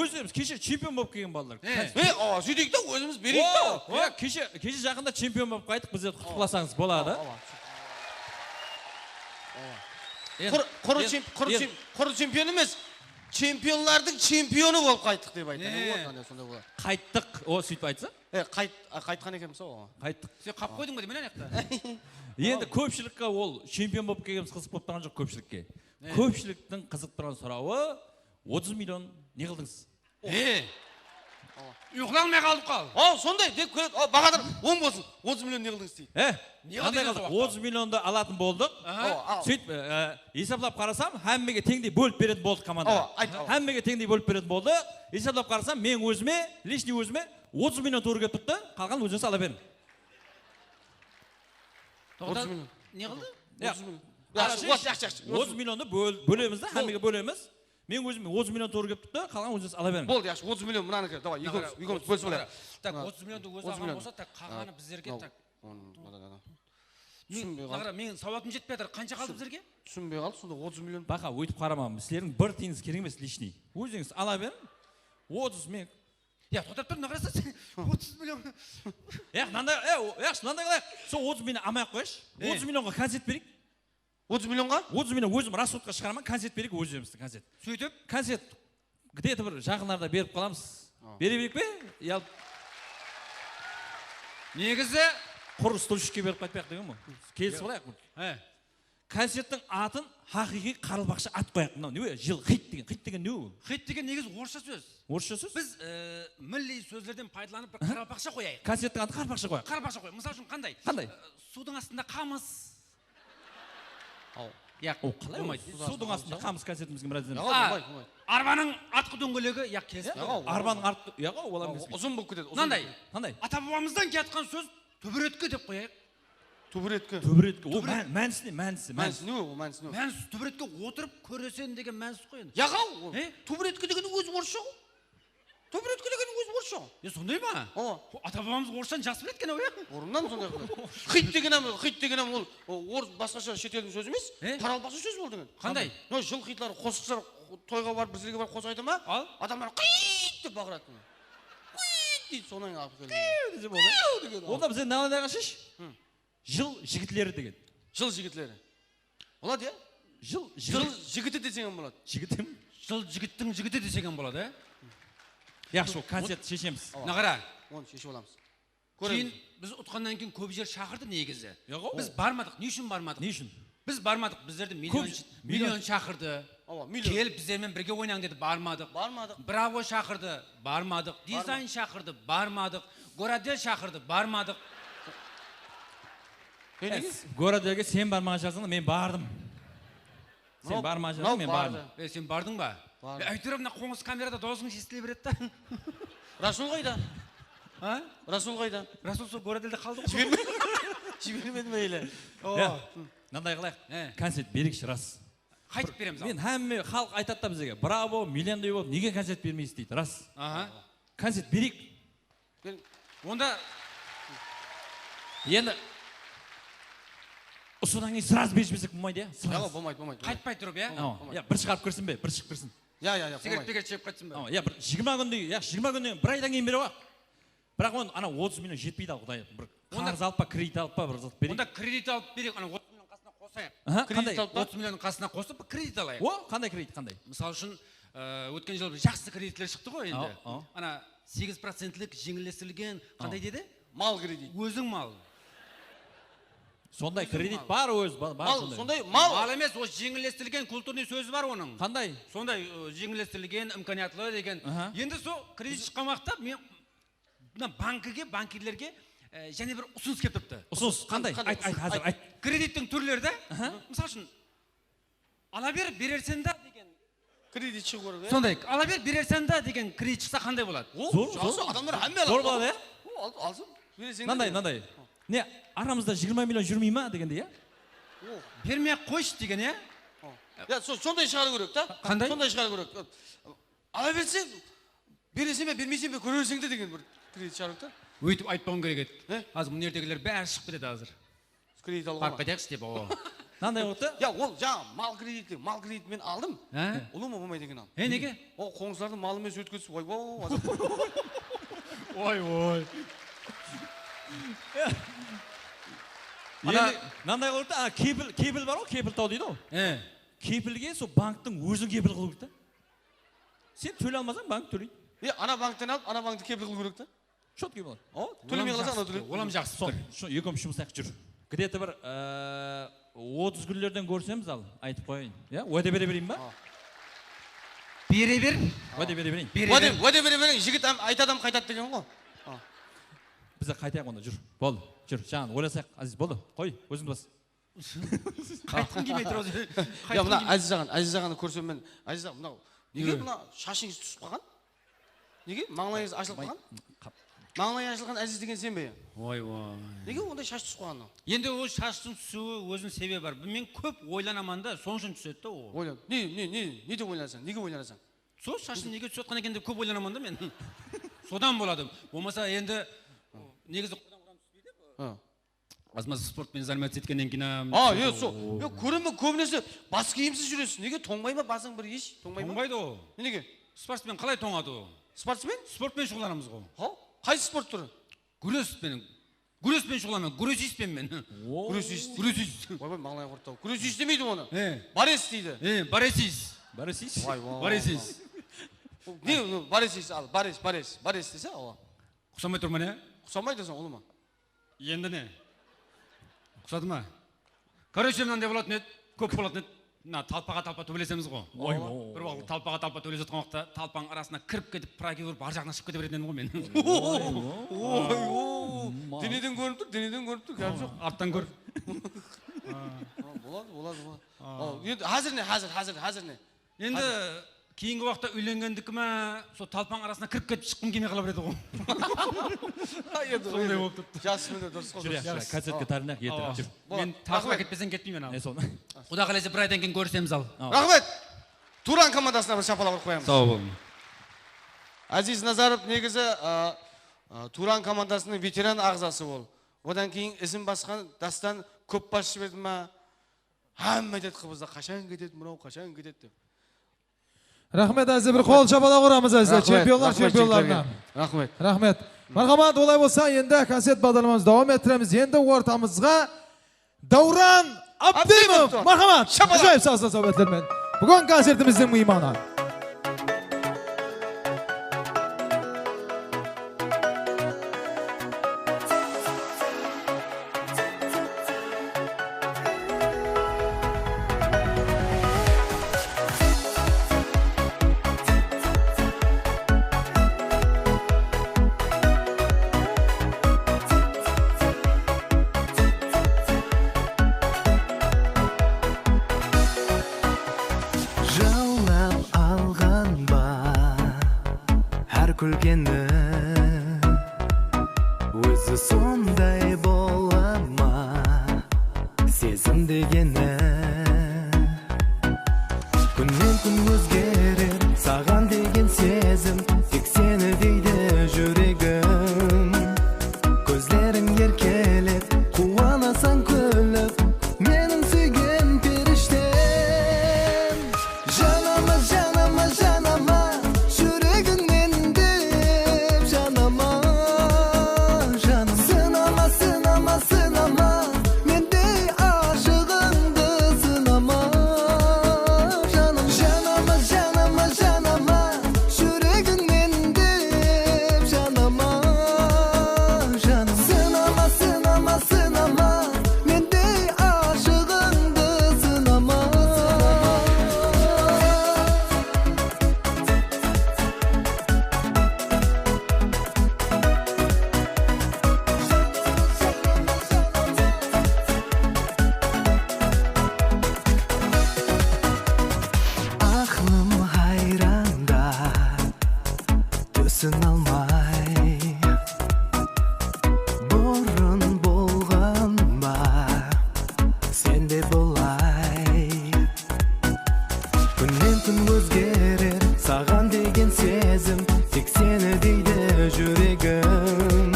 Ózlerimiz keshe chempion bolıp kelgen balalar. He, awa, sóyteyik ta, ózimiz bereyik ta. Ya, keshe, keshe jaqında chempion bolıp qayttıq, bizlerdi qutlıqlasańız boladı. Awa, awa. Qurı, qurı chemp-, qurı chemp-, qurı chempion emes. Chempionlardıń chempionı bolıp qayttıq dep aytadı. Mine. Sonday boladı. Qayttıq, o, sóytip aytsa? E, qayt-, a, qaytqan ekenbiz-aw oǵan. Qayttıq. Sen qap qoydıń ba deymen, anaqta. Endi kópshilikke ol chempion bolıp kelgenimiz qızıq bolıp turǵan joq kópshilikke. Kópshiliktiń qızıqtırǵan sorawı, otız million ne qıldıńız? E. Uyqılanbay qaldıq ǵoy. Aw, sonday dep keledi. Aw, Bahadır, oń bolsın. Otız million ne qıldıńız deydi. E, qanday qıldıq? Otız milliondı alatın boldıq. Sóytip, e, esaplap qarasam, hámmege teńdey bólip beretin boldıq komanda. Awa, ayt, awa. Hámmege teńdey bólip beretin boldıq. Esaplap qarasam, meniń ózime, личный ózime otız million tuwrı kelip turıptı, qalǵanın ózińiz ala beriń. Toqta, otız million. Ne qıldı? Yaq, otız million. Yaqshı, yaqshı, yaqshı. Otız milliondı ból-, bólemiz de, hámmege bólemiz. Meniń ózime otız million tuwrı kelip turıptı, qalǵanın ózińiz ala beriń. Boldı, yaqshı, otız million mınaniki, davay, ekewimiz, ekewimiz bólisip alayıq. Tak, otız milliondı ózi alǵan bolsa, tak, qalǵanı bizlerge, tak. Túsinbey qaldı. Naǵara, meniń sawatım jetpey atır. Qansha qaldı bizlerge? Túsinbey qaldı, sonda otız million. Baqa, óytip qaramań, sizlerdiń bir tiyinińiz kerek emes, личный. Ózińiz ala beriń. Otız men. Ya, toqtap tur, naǵara, sen otız million. Yaq, mınanday, e, yaqshı, mınanday qılayıq. Sol otız million almay-aq qoyayınshı. Otız millionǵa koncert bereyik. Otız millionǵa? Otız million ózim расходqa shıǵaraman, koncert bereyik, ózimizdiń koncert. Sóytip? Koncert где-то bir jaqınlarda berip qalamız. Bere bereyik pe? Ya. Negizi qurı стульчикке berip qaytpayıq degen ǵoy. Kelisip alayıq. He. Koncerttiń atın haqıyqıy qaraqalpaqsha at qoyayıq. Mınaw ne, jıl, xit degen, xit degen ne ol? Xit degen negizi orıssha sóz. Orıssha sóz? Biz, e, milliy sózlerden paydalanıp bir qaraqalpaqsha qoyayıq. Koncerttiń atın qaraqalpaqsha qoyayıq. Qaraqalpaqsha qoyayıq. Mısal ushın qanday? Qanday? E, suwdıń astında qamıs. Yaq, o qalay? Bolmaydı. Suwdıń astında qamıs koncertimizge mirát etemiz. Yaq, bolmaydı, bolmaydı. Arbanıń artqı dóńgelegi, yaq, kelisip. Yaq, arbanıń artqı, yaq, olar kelisip. Uzın bolıp ketedi, uzın. Mınanday. Qanday? Ata-babamızdan kiyatqan sóz, túbiretki dep qoyayıq. Túbiretki. Túbiretki. O mánisi ne, mánisi, mánisi. Mánisi ne o, mánisi ne o? Mánisi túbiretke otırıp kóreseń degen mánisi ǵoy endi. Yaq-aw, túbiretki degen ózi orıssha ǵoy. Tóberetkeler degen ózi orıssha ǵoy. E, sonday ma? Awa. Ata-babamız orısshanı jaqsı biledi eken-aw, ya? Burınnan sonday qıldı. Xit degen hám, xit degen hám ol, o, orıs, basqasha shet eldiń sózi emes, he? Taralpaqsha sóz boldı degen. Qanday? Mına jıl xitları, qosıqshılar toyǵa barıp, bir jerge barıp qosıq ayta ma? Al. Adamlar qıyt dep baqıradı. Qıyt deydi, sonnan alıp keldi. Qiy dese boldı. Qiy degen. Onda bizden nalınayǵa shesh? Hı. Jıl jigitleri degen. Jıl jigitleri. Boladı, ya? Jıl, jıl jigiti deseń hám boladı. Jigitim? Jıl jigittiń jigiti deseń hám boladı, ya? Yaqshı, ol koncertti sheshemiz. Awa. Mına qara. Onı sheship alamız. Kóremiz. Keyin biz utqannan keyin kóp jer shaqırdı negizi. Yoq-ǵo. Biz barmadıq. Ne ushın barmadıq? Ne ushın? Biz barmadıq. Bizlerdi million, million shaqırdı. Awa, million. Kelip bizler menen birge oynań dedi, barmadıq. Barmadıq. Bravo shaqırdı, barmadıq. Dizayn shaqırdı, barmadıq. Gorodel shaqırdı, barmadıq. Sen nege? Goradelge sen barmaǵan shıǵarsań da, men bardım. Sen barmaǵan shıǵarsań, men bardım. E, sen bardıń ba? Bardım. E, áytewir mına qońsı kamerada dawısıń esitile beredi da. Rasul qayda? Ha? Rasul qayda? Rasul sol Goradelde qaldı ǵoy. Jiberme-, jibermedi me ele? Awa. Ya, mınanday qılayıq. He. Koncert bereyikshi, ras. Qaytıp beremiz. Men hámme xalıq aytadı da bizlerge, bravo, millionday bolıp, nege koncert bermeysiz deydi, ras. Aha. Koncert bereyik. Onda endi usıdan keyin sraz berip jibersek bolmaydı, ya? Sraz. Yoq, bolmaydı, bolmaydı. Qaytpay turıp, ya? Bolmaydı, bolmaydı. Ya, bir shıǵarıp kirsin be, bir shıǵıp kirsin. Ya, ya, ya, bolmaydı. Sigaret-pigaret shegip qaytsın ba? Ya, bir jigirma kúndey, ya, jigirma kúnnen, bir aydan keyin berip al. Biraq onı ana otız million jetpeydi al, Quday. Bir qarız alıp pa, kredit alıp pa, bir zat bereyik. Onda kredit alıp bereyik, ana otız million qasına qosayıq. Aha, qanday? Kredit alıp pa? Otız million qasına qosıp bir kredit alayıq. O, qanday kredit, qanday? Mısal ushın, e, ótken jılı bir jaqsı kreditler shıqtı ǵoy endi. Aw, aw. Ana segiz procentlik jeńillestirilgen, qanday dedi? Mal kredit. Óziń mal. Sonday kredit bar ózi, ba-, bar sonday. Mal, sonday mal. Mal emes, o jeńillestirilgen kulturnıy sózi bar onıń. Qanday? Sonday, e, jeńillestirilgen, imkaniyatlı degen. Aha. Endi sol kredit shıqqan waqıtta men mına bankige, bankirlerge, e, jáne bir usınıs kelip turıptı. Usınıs qanday? Qanday? Ayt, ayt, házir ayt. Kredittiń túrleri de, mısal ushın, ala ber, berersen da degen. Kredit shıǵıw kerek, ya? Sonday, ala ber, berersen da degen kredit shıqsa qanday boladı? O, zor, jaqsı, zor. Adamlar hámme aladı. Zor boladı, ya? O, al-, alsın, bereseń de. Mınanday, mınanday. Ne, aramızda jigirma million júrmey ma degendey, ya? O. Bermey-aq qoyshı degen, ya? O. Ya, so-, sonday shıǵarıw kerek ta. Qanday? Sonday shıǵarıw kerek. Ala berse, bereseń be, bermeyseń be, kóre berseń de degen bir kredit shıǵarıw kerek ta. Óytip aytpawıń kerek edi. Ne? Házir mına jerdegiler bári shıǵıp ketedi házir. Kredit alıwǵa ma? Barıp qaytayıqshı dep, awa. Mınanday boldı da. Ya, ol jańa mal krediti, mal krediti men aldım. Há? Ulıwma bolmaydı eken al. He, nege? O, qońsılardıń malı menen sóytip ketse, oy, oy, oy. Oy, oy. Ana, mınanday boldı da, ana, kepil, kepil bar ǵoy, kepil taw deydi ǵoy. He. Kepilge sol banktıń ózin kepil qılıw kerek ta. Sen tóley almasań, bank tóleydi. E, ana bankten alıp, ana bankti kepil qılıw kerek ta. Chotkiy boladı. Awa, tólemey qalasań, anaw tóleydi. Olam jaqsı. Sol, shu ekewimiz jumıslayıq, júr. Где-то bir, e, otız kúnlerden kórsemiz al, aytıp qoyayın. Ya, wáde bere bereyin ba? Bere ber. Wáde bere bereyin. Wáde, wáde bere beriń, jigit aytadı hám qaytadı degen ǵoy. Bizler qaytayıq onda, júr. Boldı, júr. Jaǵan oylasayıq, Aziz, boldı. Qoy, ózińdi bas. Qaytqım kelmey tur. Ya, mına Aziz aǵanı, Aziz aǵanı kórsem men, Aziz aǵa, mınaw, nege mına shashıńız túsip qalǵan? Nege? Mańlayıńız ashılıp qalǵan? Mańlayı ashılǵan Aziz degen sen be? Oy, oy. Nege onday shash túsip qalǵan mınaw? Endi ol shashtıń túsiwi óziniń sebebi bar. Men kóp oylanaman da, sonıń ushın túsedi da ol. Oylan. Ne, ne, ne, ne dep oylanasań? Nege oylanasań? Sol shashın nege túsip atqan eken dep kóp oylanaman da men. Sodan boladı. Bolmasa endi negizi qoydan quram túspeydi. Azmaz sport penen заниматься etkennen keyin hám. A, e, sol. E, kóremen, kóbinese bas kiyimsiz júresiz. Nege, tońbay ma basıń bir hesh? Tońbay ma? Tońbaydı ol. Nege? Sportsmen qalay tońadı ol? Sportsmen? Sport penen shuǵıllanamız ǵoy. Ha? Qaysı sport túri? Gúres penen. Gúres penen shuǵıllanaman. Gúresistpen men. Gúresist. Gúresist. Oybay, mańlayı qurttı-aw. Gúresist demeydi onı. He. Borec deydi. He, borecist. Borecist? Vay, vay, vay. Borecist. Ne, ne, borecist, al, borec, borec, borec dese, awa. Uqsamay turman, ya? Uqsamay tursam, ulıwma. Endi ne? Uqsadı ma? Короче, mınanday bolatın edi, kóp bolatın edi. Mına talpaǵa talpa tóbelesemiz ǵo. Oy, oy. Bir waqıt talpaǵa talpa tóbelesip atqan waqıtta talpanıń arasına kirip ketip, proki urıp, ar jaǵına shıǵıp kete beretin edim ǵo men. Oy, oy. Deneden kórinip tur, deneden kórinip tur, gáp joq. Arttan kór. Ha, boladı, boladı, boladı. Al, endi házir ne, házir, házir, házir ne? Endi keyingi waqıtta úylengendiki ma, sol talpań arasına kirip ketip shıqqım kelmey qala beredi ǵo. Sonday bolıp turıptı. Jaqsı, mine, durıs ǵo. Júreyik, júreyik, koncertke tayarlanayıq, erteń. Júr. Men taqıp áketpeseń ketpeymen al. Ne sonı? Quda qálese bir aydan keyin kórisemiz al. Raxmet. Turan komandasına bir shapalaq urıp qoyamız. Saw bolıń. Aziz Nazarov negizi, a, a, Turan komandasınıń veteran aǵzası ol. Odan keyin izin basqan Dástan kóp basshı berdi ma? Hámme aytadı, qızlar qashan ketedi, mınaw qashan ketedi dep. Raxmet, Aziz, bir qol shapalaq uramız, Aziz. Raxmet, chempionlar raxmet, chempionlarına. Raxmet. Raxmet. Marhamat, olay bolsa, endi koncert baǵdarlamamızdı dawam ettiremiz. Endi ortamızǵa Dawran Abdimov. Abdimov. Marhamat. Shapalaq. Ájayıp sazlı sáwbetlermen. Búgin koncertimizdiń miymanı. Jawlap alǵan ba hár kúlgeni? Ózi sonday bola ma sezim degeni? Kúnnen-kún ózgerer saǵan degen sezim, tek seni deydi júregim. Kózleriń erkelep, quwanasań kúlip, meniń súygen perishtem. Janama, janama, janama, júregimnen dep janama, janım. Sınama, sınama, sınama, mendey ashıǵıńdı sınama, janım. Janama, janama, janama, júregimnen dep janama, janım. Sınama, sınama, sınama, mendey ashıǵıńdı sınama. Aqlım hayranda, tósin almay. Burın bolǵan ba sende bulay? Kúnnen-kún ózgerer saǵan degen sezim, tek seni deydi júregim.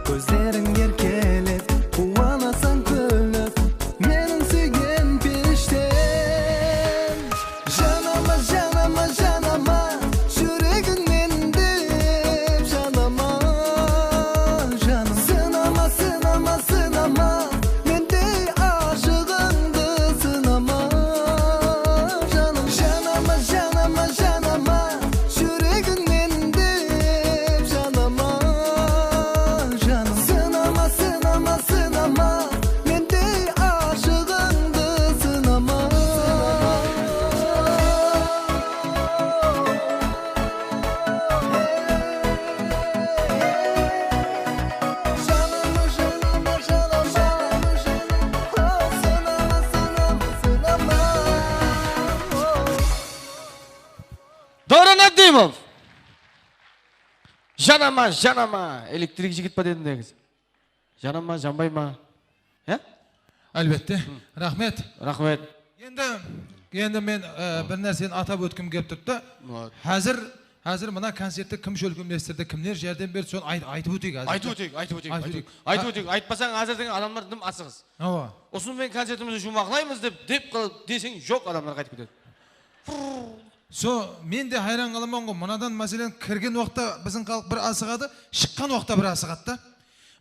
Kózleriń erkelep, quwanasań kúlip, meniń súygen perishtem. Janama, janama, janama, júregimnen dep janama, janım. Sınama, sınama, sınama, mendey ashıǵıńdı sınama, janım. Janama, janama, janama, júregimnen dep janama, janım. Sınama, sınama, sınama, mendey ashıǵıńdı sınama. Dawran Abdimov. Janama, janama, elektrik jigit pa dedim negizi. Jana ma, janbay ma? Ya? Álbette. Raxmet. Raxmet. Endi, endi men, e, bir nárseni atap ótkim kelip turıptı. Házir, házir mına koncertti kim shólkemlestirdi, kimler járdem berdi, sonı ayt-, aytıp óteyik házir. Aytıp óteyik, aytıp óteyik, aytıp óteyik. Aytıp óteyik. Aytpasań, házir degen adamlar dım asıǵıs. Awa. Usını menen koncertimizdi juwmaqlaymız dep, dep qıl-, deseń, joq, adamlar qaytıp ketedi. So, men de hayran qalaman ǵoy, mınadan, máselen, kirgen waqıtta biziń xalıq bir asıǵadı, shıqqan waqıtta bir asıǵadı da.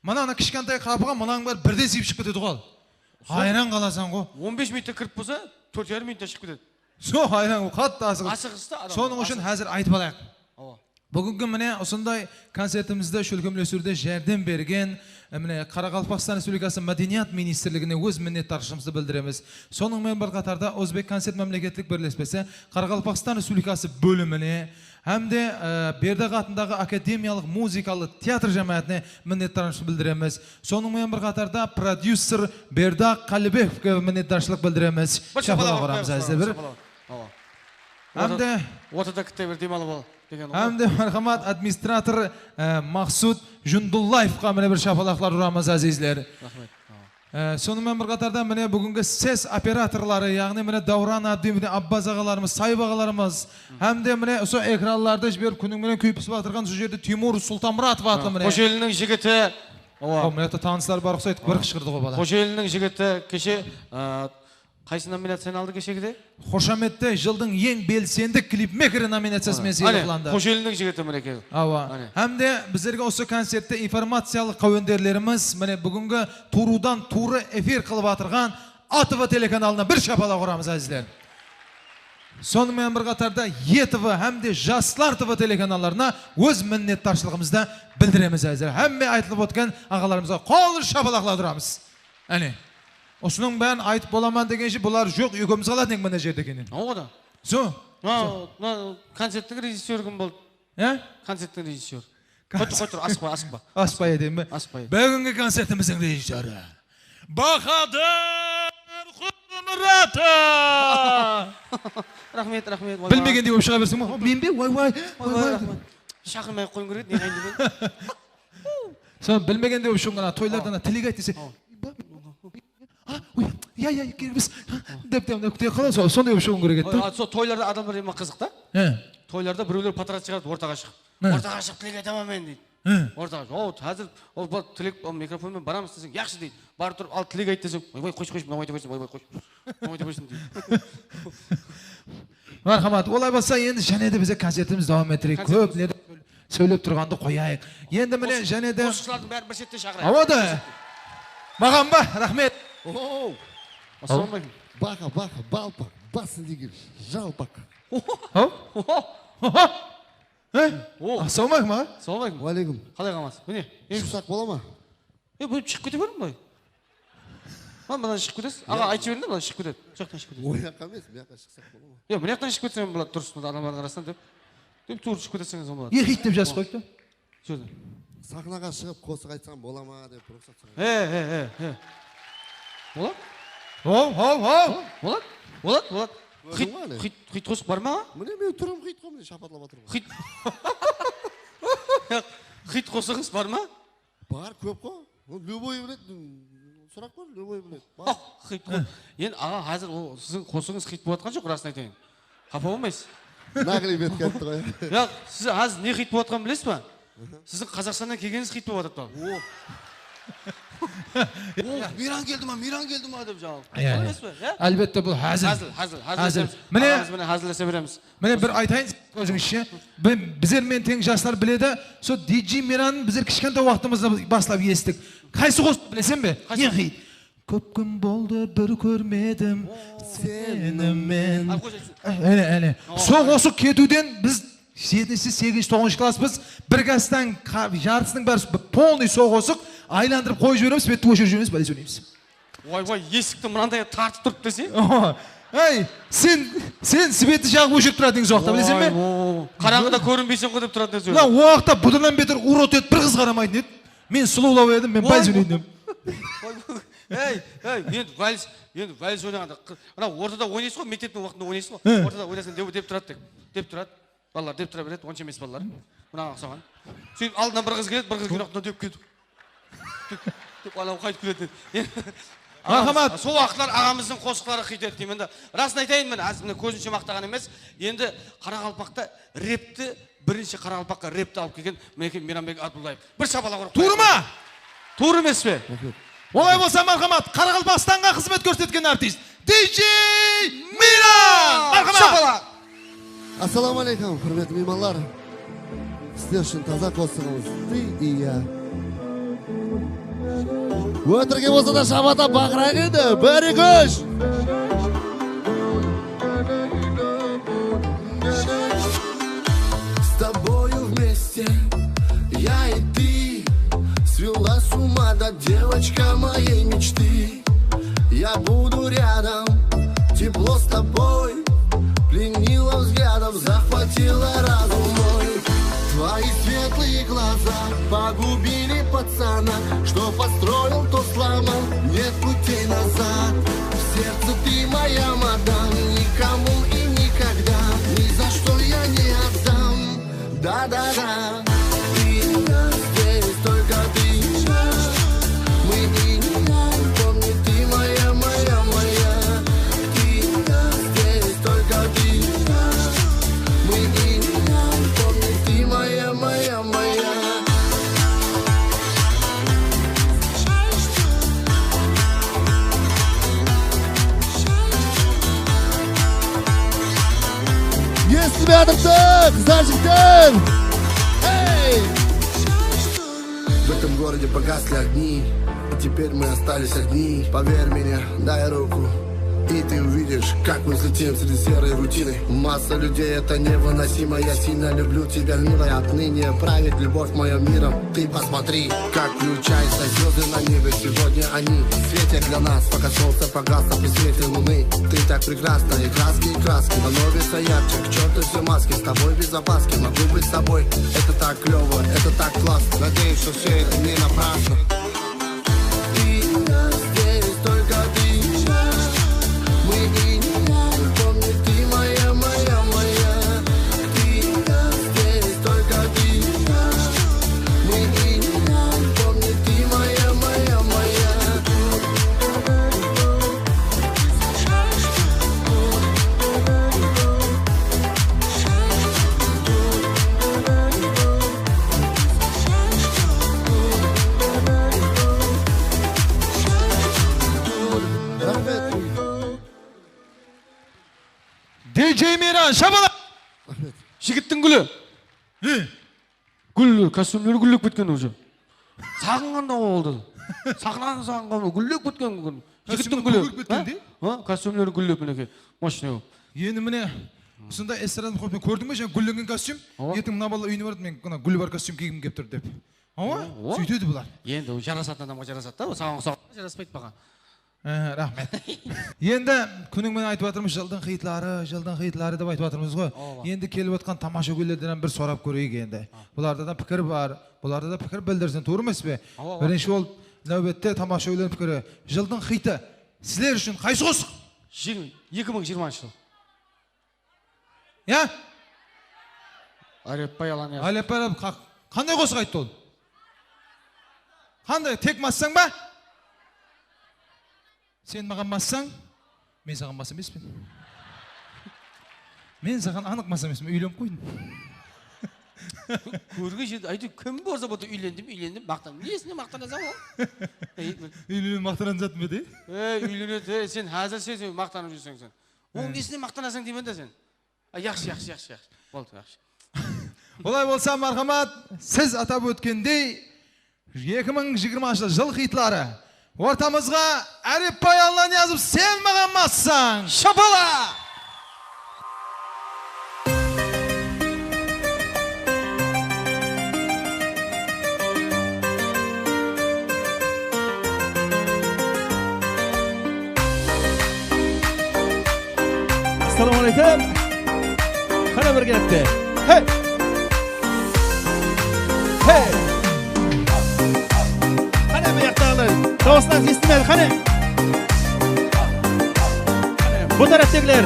Mına, ana kishkentay qapıǵa mınań bári birden sıyıp shıǵıp ketedi ǵoy. Hayran qalasań ǵoy. On bes minutta kirip bolsa, tórt jarım minutta shıǵıp ketedi. So, hayran, qattı asıǵıs. Asıǵıs ta adam. Sonıń ushın házir aytıp alayıq. Awa. Búgingi mine usınday koncertimizdi shólkemlestiwde járdem bergen, e, mine Qaraqalpaqstan Respublikası Mádeniyat ministrligine óz minnetdarshılıǵımızdı bildiremiz. Sonıń menen bir qatarda Ózbekkoncert mámleketlik birlespesi Qaraqalpaqstan Respublikası bólimine hám de, e, Berdaq atındaǵı akademiyalıq muzıkalı teatr jámáátine minnetdarshılıq bildiremiz. Sonıń menen bir qatarda prodyuser Berdaq Qálibekovke minnetdarshılıq bildiremiz. Bir shapalaq uramız, azizler, bir. Shapalaq. Awa. Hám de ortada kitta bir dem alıp al degen ǵoy. Hám de marhamat administrator, e, Maqsud Jundullaevqa mine bir shapalaqlar uramız, azizler. Raxmet. Awa. E, sonıń menen bir qatarda mine búgingi ses operatorları, yaǵnıy mine Dawran abdi, mine Abbaz aǵalarımız, Sayıp aǵalarımız, hám de mine usı ekranlardı jiberip kúniń menen kúyip pisip atırǵan usı jerde Timur Sultanmuratov atlı mine. Xojeliniń jigiti. Awa. Aw, mına jaqta tanıslar bar uqsaydı, bir qıshqırdı ǵoy bala. Xojeliniń jigiti keshe, e, qaysı nominaciyanı aldı keshegide? Xoshametti jıldıń eń belsendi klipmekeri nominaciyası menen sıylıqlandı. Xojeliniń jigiti minekey. Awa. Áne. Hám de bizlerge usı koncertte informaciyalıq qáwenderlerimiz, mine, búgingi tuwrıdan tuwrı efir qılıp atırǵan A T V telekanalına bir shapalaq uramız, ázizler. Sonıń menen bir qatarda E T V hám de Jaslar T V telekanallarına óz minnetdarshılıǵımızdı bildiremiz, ázizler. Hámme aytılıp ótken aǵalarımızǵa qol shapalaqlap turamız. Áne. Usınıń bárin aytıp bolaman degenshe, bular joq, ekewimiz qaladı edik mına jerde ekennen. Awa da. So. Mına, mına koncerttiń rejissyorı kim boldı? He? Koncerttiń rejissyorı. Qoy tur, qoy tur, asıqpa, asıqpa. Asıqpay aytayın ba? Asıqpay. Búgingi koncertimizdiń rejissyorı Bahadır Qurmuratov. Raxmet, raxmet. Bilmegendey bolıp shıǵa bersin ba? Men be? Way, way, way, way. Raxmet. Shaqırmay-aq qoyıwım kerek edi, ne qıyın degen. Sonı bilmegendey bolıp shıǵıwın, ana toylardan tilek ayt dese, a, oy, ya, ya, kelemiz, dep, dep, dep kúte qaladı, sonday bolıp shıǵıwın kerek edi da. Sol toylarda adamlar endi qızıq ta. He. Toylarda birewler potrat shıǵaradı ortaǵa shıǵıp. He. Ortaǵa shıǵıp tilek aytaman men deydi. He. Ortaǵa shıǵıp, o, házir, o, bir tilek, o, mikrofon menen baramız deseń, yaqshı deydi. Barıp turıp, al tilek ayt deseń, oy, oy, qoyshı, qoyshı, mınaw ayta bersin, oy, oy, qoyshı. Mınaw ayta bersin deydi. Marhamat, olay bolsa endi jáne de bize koncertimizdi dawam ettireyik. Kóp ne sóylep turǵandı qoyayıq. Endi mine jáne de qosıqshılardıń bárin bir shette shaqırayıq. Awa da. Maǵan ba? Raxmet. Oho. Assalawma aleykum. Baqa, baqa, balpaq, basın degen jalpaq. Oho. Oho. Oho. He? Assalawma aleykum, aǵa. Assalawma aleykum. Wa aleykum. Qalay qalasız? Mine. Shıqsaq bola ma? E, bul shıǵıp kete berdim ǵoy. Ha, mınadan shıǵıp ketesiz. Aǵa, aytıp jiberin de, mınadan shıǵıp ketedi. Mına jaqtan shıǵıp ketedi. Oy jaqqa emes, mına jaqqa shıqsaq bola ma? Yoq, mına jaqtan shıǵıp ketsem boladı, durıs, mına adamlardıń arasınan dep. Dep tuwrı shıǵıp keteseńiz bolmadı. Eki iyt dep jazıp qoyıptı. Sol jerden. Saxnaǵa shıǵıp qosıq aytsam bola ma dep ruxsat soradı. He, he, he, he. Boladı? Haw, haw, haw. Boladı, boladı, boladı, boladı. Hit, hit, hit qosıq bar ma? Mine men turım hit qo, mine shapatlap atırman. Hit. Hit qosıǵıńız bar ma? Bar, kóp ǵo. Ol любой biledi. Suraq ber, любой biledi. Bar. Hit qo. Endi aǵa, házir ol siziń qosıǵıńız hit bolıp atqan joq, rasın aytayın. Qapa bolmaysız. Naǵliyim etip ketti ǵoy. Yoq, siz házir ne hit bolıp atqanın bilesiz ba? Siziń Qazaqstannan kelgenińiz hit bolıp atırıptı. O. O, Miran keldi ma, Miran keldi ma dep jaǵıp. Iya, iya. Bilesiz ba, ya? Álbette, bul házil. Házil, házil, házil. Házil. Mine, aramız benen házillese beremiz. Mine bir aytayın, ózińizshe. Bi-, bizler menen teń jaslar biledi. Sol D J Miranın bizler kishkentay waqtımızda baslap esittik. Qaysı qosıqtı bileseń be? Qaysı? Eń hit. Kóp kún boldı bir kórmedim seni men. Áne, áne. Sol qosıq ketiwden biz jetinshi, segizinshi, toǵızınshı klasspız. Bir klastan ka-, jartısınıń bári polnıy sol qosıq, aylandırıp qoyıp jiberemiz, svetti óshirip jiberemiz, bále sóyleymiz. Oy, oy, esikti mınanday tartıp turıp dese. Ey, sen, sen svetti jaǵıp óshirip turatuǵınıńız waqıtta, bileseń be? Oy, oy. Qarańǵıda kórinbeyseń ǵo dep turatuǵın edi. Mına o waqıtta budan beter urod etip bir qız qaramaytın edi. Men sulıwlaw edim, men bále sóyleytın edim. Oy, oy. Ey, ey, endi vals, endi vals oynaǵanda, mına ortada oynaysız ǵo, mekteptiń waqtında oynaysız ǵo. Ortada oynasań dep, dep turadı, dep, dep turadı. Balalar dep tura beredi, onsha emes balalar. Mınaǵan uqsaǵan. Sóytip aldınan bir qız keledi, bir qız kelgen waqtında dep keldi. Dep, dep, anaw qaytıp keledi. Marhamat. Aǵamız, sol waqıtlar aǵamızdıń qosıqları xit edi deymen da. Rasın aytayın, mine, házir mine kózimshe maqtaǵan emes. Endi qaraqalpaqta repti, birinshi qaraqalpaqqa repti alıp kelgen, minekey, Meyranbek Abdullaev. Bir shapalaq urıp qoyayıq. Tuwrı ma? Tuwrı emes pe? Raxmet. Olay bolsa, marhamat, Qaraqalpaqstanǵa xızmet kórsetken artist D J Miran! Marhamat! Shapalaq! Assalawma aleykum, húrmetli miymanlar. Sizler ushın taza qosıǵımız Ты и я. Ótirgen bolsa da shapatlap baqırayıq endi. Bir, eki, úsh. С тобою вместе я и ты. Свела с ума, да, девочка моей мечты. Я буду рядом, тепло с тобой. Пленила взглядом, захватила разум мой. Твои светлые глаза погубили пацана. Что построил, то сломал, нет путей назад. В сердце ты моя мадам, никому и никогда ни за что я не отдам. Да-да-да. И я здесь, только ты. Мы и я, помни, Yatırıptı, qızlar, jigitler! Hey! В этом городе погасли огни, и теперь мы остались одни. Поверь мне, дай руку, и ты увидишь, как мы взлетим среди серой рутины. Масса людей, это невыносимо, я сильно люблю тебя, милая, отныне правит любовь моим миром. Ты посмотри, как включаются звёзды на небе. Сегодня они светят для нас, пока солнце погасло при свете луны. Ты так прекрасна, и краски, и краски становятся ярче. К чёрту все маски, с тобой без опаски могу быть собой. Это так клёво, это так классно. Надеюсь, что все это не напрасно. Ты у нас здесь, только ты. Мы и не помни, ты моя, моя, моя. Ты у нас здесь, только ты. Мы и не помни, ты моя, моя, моя. Raxmet. D J Meyran, shabala! Raxmet. Jigittiń gúli. He. Gúl, kostyumları gúllep ketken уже. Saǵınǵanda boldı. Saxnanı saǵınǵan, gúllep ketken búgin. Jigittiń gúli. Kostyumı kógilip ketken de? Ha? Kostyumları gúllep, minekey. Moshnıy. Endi mine, usınday estrada xop, men kórdiń be, jańa gúllengen kostyum? Awa. Erteń mına balalar úyine baradı, men mına gúli bar kostyum kiygiń kelip tur dep. Awa, awa. Sóytedi bular. Endi o jarasatın adamǵa jarasatı da, o saǵan uqsaǵan jaraspayd maǵan. Há, raxmet. Endi kúniń menen aytıp atırmız, jıldıń xitları, jıldıń xitları dep aytıp atırmız ǵoy. Awa. Endi kelip atqan tamashagóylerden hám bir sorap kóreyik endi. Bularda da pikir bar, bularda da pikir bildirsin, tuwrı emes pe? Awa, awa. Birinshi bolıp náwbette tamashagóylerdiń pikiri. Jıldıń xitı sizler ushın qaysı qosıq? Jigirma, eki mıń jigirmanshı jıl. Ya? Árepbay Alaniyazov. Árepbay Alan-, qa-, qanday qosıq ayttı ol? Qanday, tek massań ba? Sen maǵan massań, men saǵan mas emespen. Men saǵan anıq mas emespen, úylenip qoydım. Kórgen jerde, áytewir, kim bolsa boldı, úylendim, úylendim, maqtan-, nesine maqtanasań ol? Ey, úylenip maqtanasań be de? Ey, úylenedi, ey, sen házir sen, sen maqtanıp júrseń sen. Onıń nesine maqtanasań deymen da sen. A, yaqshı, yaqshı, yaqshı, yaqshı. Boldı, yaqshı. Olay bolsa, marhamat, siz atap ótkendey, eki mıń jigirmanshı jıl xitları. Ortamızǵa Árepbay Allaniyazov, Sen maǵan massań. Shapala! Assalawma aleykum. Qáne bir gepti. Hey! Hey! Qáne bu jaqtaǵılar? Dawıslarıńız esitilmedi, qáne? Qáne, bul táreptegiler.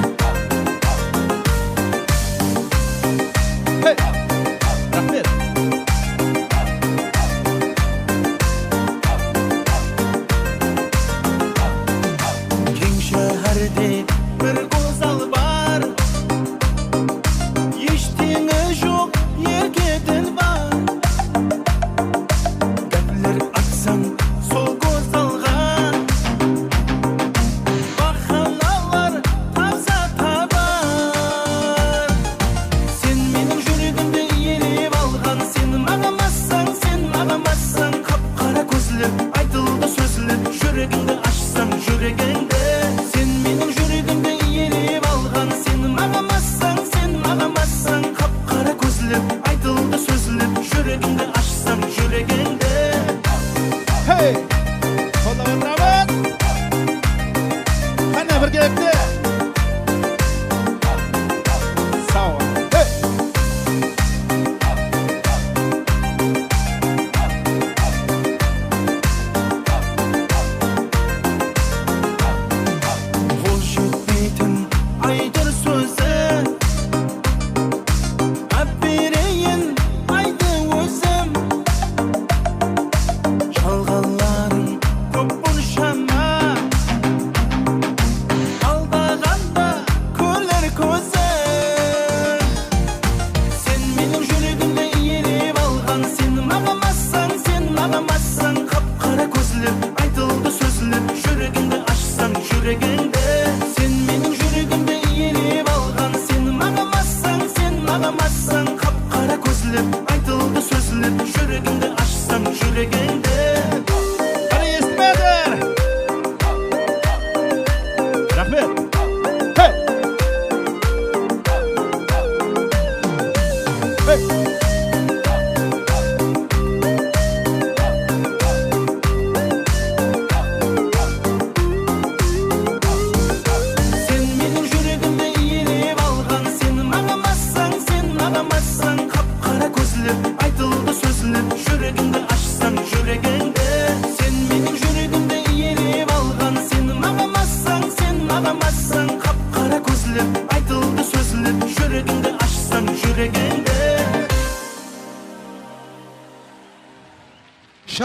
Hey! Raxmet. Keń sháhárde bir gózzal bar, hesh teńi joq erke dilbar. Gápler aytsań sol gózzalǵa, bahanalar tawsa tabar. Sen meniń júregimdi iyelep alǵan, sen maǵan massań, sen maǵan massań. Qap-qara kózli, aytıldı sózli, júregimdi ashsań, júregimdi. Sen meniń júregimdi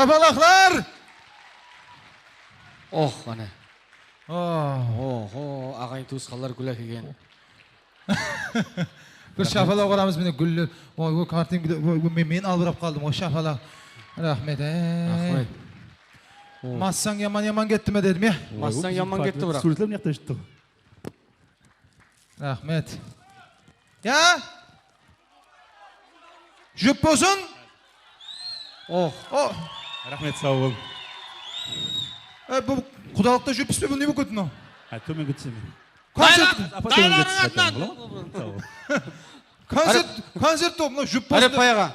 Shapalaqlar! Oh, qáne. Oh. Oho, aǵayin tuwısqanlar gúl ákelgen. Bir shapalaq uramız, mine, gúller. Oy, oy, karting, oy, oy, men, men albırap qaldım, oy, shapalaq. Raxmet, ey. Raxmet. Oy. Massań yaman-yaman ketti me dedim, ya? Massań yaman ketti, biraq. Súwretler mına jaqta júripti. Raxmet. Ya? Jup bolsın. Oh. Oh. Raxmet, saw bol. E, bul qudalıqta júrippiz be, bul ne bolıp ketti mınaw? Ha, tómenge túseme. Koncert. Apa, tómenge túsip aytaman, boladı ma? Saw bol. Koncert, koncert top, mınaw jup bolsın. Árepbay aǵa,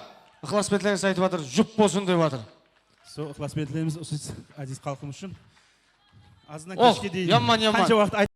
ıqlasbentlerimiz aytıp atır, jup bolsın dep atır. Sol ıqlasbentlerimiz usı áziz xalqımız ushın azınan keshke deyin. Oh, yaman, yaman. Qansha waqıt ayt-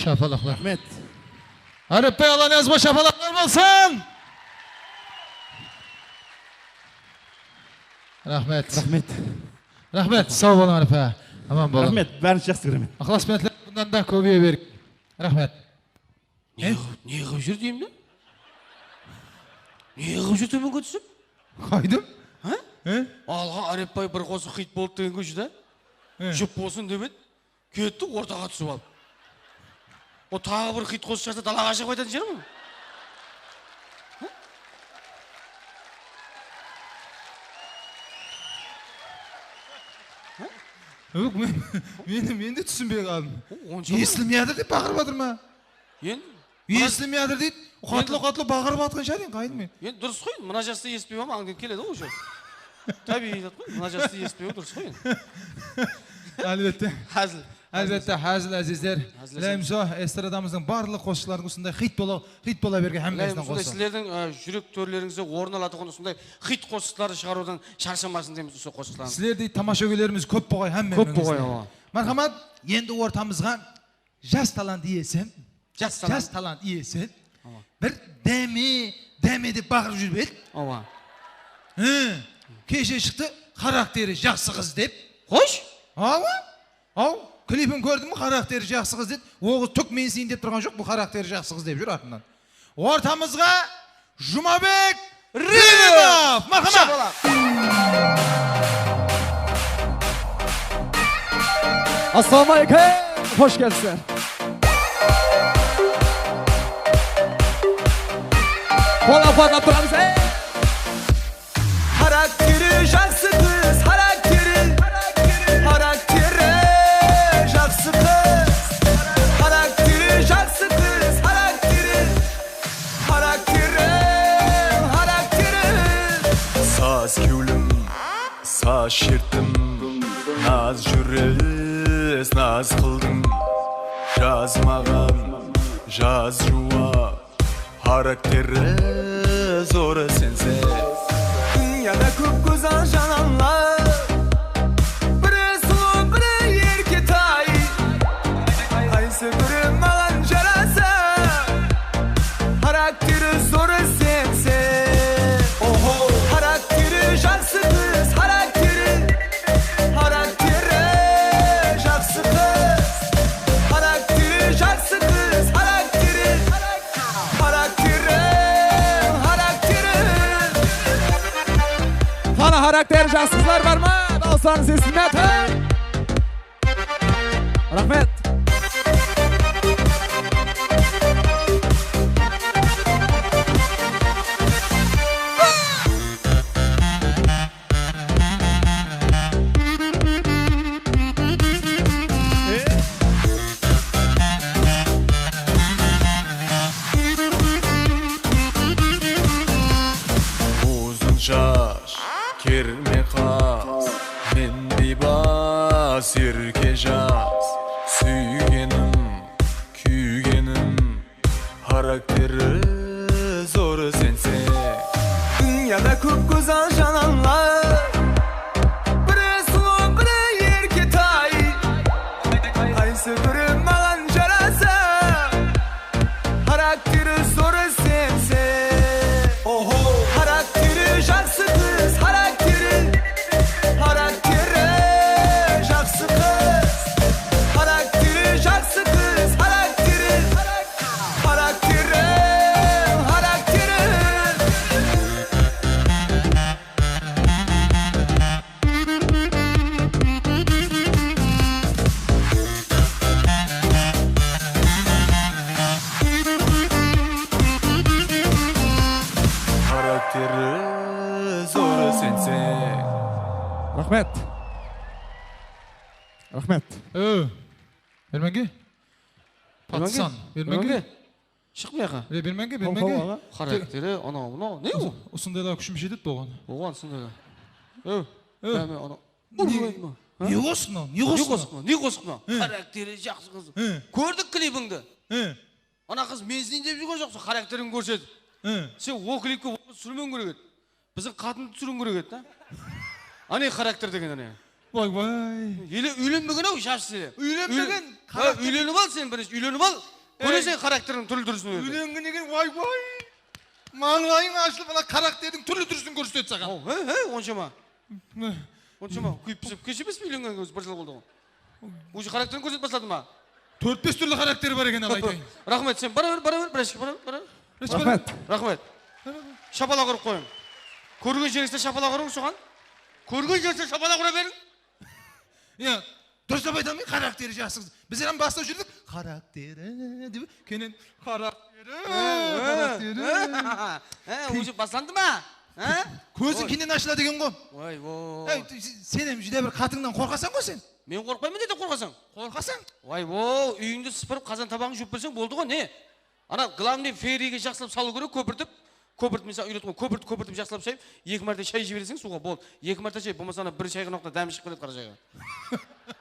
Shapalaqlar. Raxmet. Árepbay Allaniyazova, shapalaqlar bolsın! Raxmet. Raxmet. Raxmet, saw bolıń, Árepbay. Aman bolıń. Raxmet, bárin jaqsı kóremen. Iqlasbentler bunnan da kóbeye bersin. Raxmet. Ne, ne qılıp júr deyim de? Ne qılıp júr tómenge túsip? Qaydım? Ha? He? Alǵan Árepbay bir qosıq xit boldı degen kóshide. He. Jup bolsın dep edi. Ketti ortaǵa túsip alıp. O taǵı bir xit qosıq shıǵarsa dalaǵa shıǵıp aytatın shıǵar ma? Yok, men, men, men de túsinbey qaldım. O, onsha ma? Esitilmey atır dep baqırıp atır ma? Endi esitmey atır deydi. Uqatlı, uqatlı baqırıp atqan shıǵar endi, qaydım men. Endi durıs ǵoy, mına jasta esitpey bar ma, ańdep keledi ǵoy, uje. Tábiyiy zat ǵoy, mına jasta esitpey bar, durıs ǵoy endi. Álbette. Házil. Álbette, házil, ázizler. Házil, ázizler. Tileymizso, estradamızdıń barlıq qosıqlardıń usınday xit bola, xit bola bergen hámmeńizdiń qosıǵı. Sizlerdiń, e, júrek tórlerińizde orın alatuǵın usınday xit qosıqlardı shıǵarıwdan sharshamasın deymiz usı qosıqlarımız. Sizlerdey tamashagerlerimiz kóp boǵay hámmeńizde. Kóp boǵay, awa. Marhamat, endi ortamızǵa jas talant iyesi. Jas talant. Jas talant iyesi. Awa. Bir dáme, dáme dep baqırıp júrip edi. Awa. He, keshe shıqtı, xarakteri jaqsı qız dep. Xosh? Awa. Aw, klipin kórdim, xarakteri jaqsı qız dedi. O qız túp mensiyin dep turǵan joq, bul xarakteri jaqsı qız dep júr artınan. Ortamızǵa Jumabek Rimov! Rimov! Marhamat! Shapalaq! Assalawma aleykum! Xosh kelsizler! Qollap-quwatlap turamız, ey! Xarakteri jaqsı qız, xarakteri, xarakteri jaqsı qız. Xarakteri jaqsı qız, xarakteri, xarakteri, xarakteri. Saz kewlim, saz sherttim, naz júris, naz qıldıń. Jaz maǵan, jaz juwap. Xarakteri zor sense. Dúnyada kóp gózzal jananlar. Biri sulıw, biri erketay. Qaysı biri maǵan jarasa? Xarakteri zor sense. Oho, xarakteri jaqsı qız, xarakteri. Xarakteri jaqsı qız. Xarakteri jaqsı qız, xarakteri. Xarakteri, xarakteri. Qana, xarakteri jaqsı qızlar bar ma? Dawıslarıńız esitilmey atır. Raxmet. Uzın shash, kerme qas, mendey bas, erke jas, súygenim, kúygenim. Xarakteri zor senseń. Dúnyada kóp gózzal jananlar. Biri sulıw, biri erketay. Qaysı biri maǵan jarasa? Xarakteri zor senseń. Oho! Xarakteri jaqsı qız, xarakteri. Xarakteri jaqsı qız. Xarakteri jaqsı qız, xarakteri. Xarakteri, xarakteri. Xarakteri zor senseń. Raxmet. Raxmet. Ö, Bermenge? Bermenge? Patsan, Bermenge? Bermenge? Shıq bu jaqqa. E, Bermenge, Bermenge. Xarakteri, anaw, mınaw. Ne bu? Usındaylar kúshim jetedi oǵan. Oǵan usındaylar. Ö, Ö. Dame, anaw. Ne? Urmayma. Ha? Ne qosıq mınaw? Ne qosıq mınaw? Ne qosıq mınaw? He. Xarakteri jaqsı qız. He. Kórdik klibińdi. He. Ana qız mensiyin dep júrgen joqsań, xarakteriń kórset. He. Sen o klipke o qız túsirmewin kerek edi. Biziń qatındı túsiriwin kerek edi da. Ane xarakter degen ane. Vay, vay. Ele úylenbegen-aw, jashsı ele. Úylenbegen. Úylen-, ha, úylenip al sen birinshi, úylenip al. Ey. Kóreseń xarakteriń túrli-túrisin ózi. Úylengen eken, vay, vay. Mańlayıń ashılıp, ana xarakterdiń túrli-túrisin kórsetedi saǵan. Aw, he, he, onshama. Onshama kúyip pisip, kesh emes pe úylengen ózi bir jıl boldı ǵoy. Уже xarakterin kórsetip basladı ma? Tórt-bes túrli xarakteri bar eken, al aytayın. Raxmet, sen bara ber, bara ber, birashka bara ber, bara ber. Raxmet. Raxmet. Shapalaq urıp qoyıń. Kórgen jerińizde shapalaq urıń soǵan. Kórgen jerińizde shapalaq ura beriń. Ya, durıslap ayta almay, xarakteri jaqsı qız. Bizler hám baslap júrdik, xarakteri dep, keyin xarakteri, xarakteri. He, уже baslandı ma? Ha? Kóziń keyninen ashıladı eken ǵo. Vay, vay. Ey, sen hem júdá bir qatıńnan qorqasań ǵo sen. Men qorqpayman, neden qorqasań? Qorqasań. Vay, vay, úyińdi sıpırıp, qazan tabaǵıńdı juwıp berseń boldı ǵo, ne? Ana, glavnıy, feerige jaqsılap salıw kerek, kópirtip, kópirtip, men saǵan úyretip, kópirtip, kópirtip jaqsılap shayıp, eki márte shay jibereseń suwǵa, boldı. Eki márte shay, bolmasa ana bir shayǵanaqta dámi shıǵıp ketedi qara shayǵa.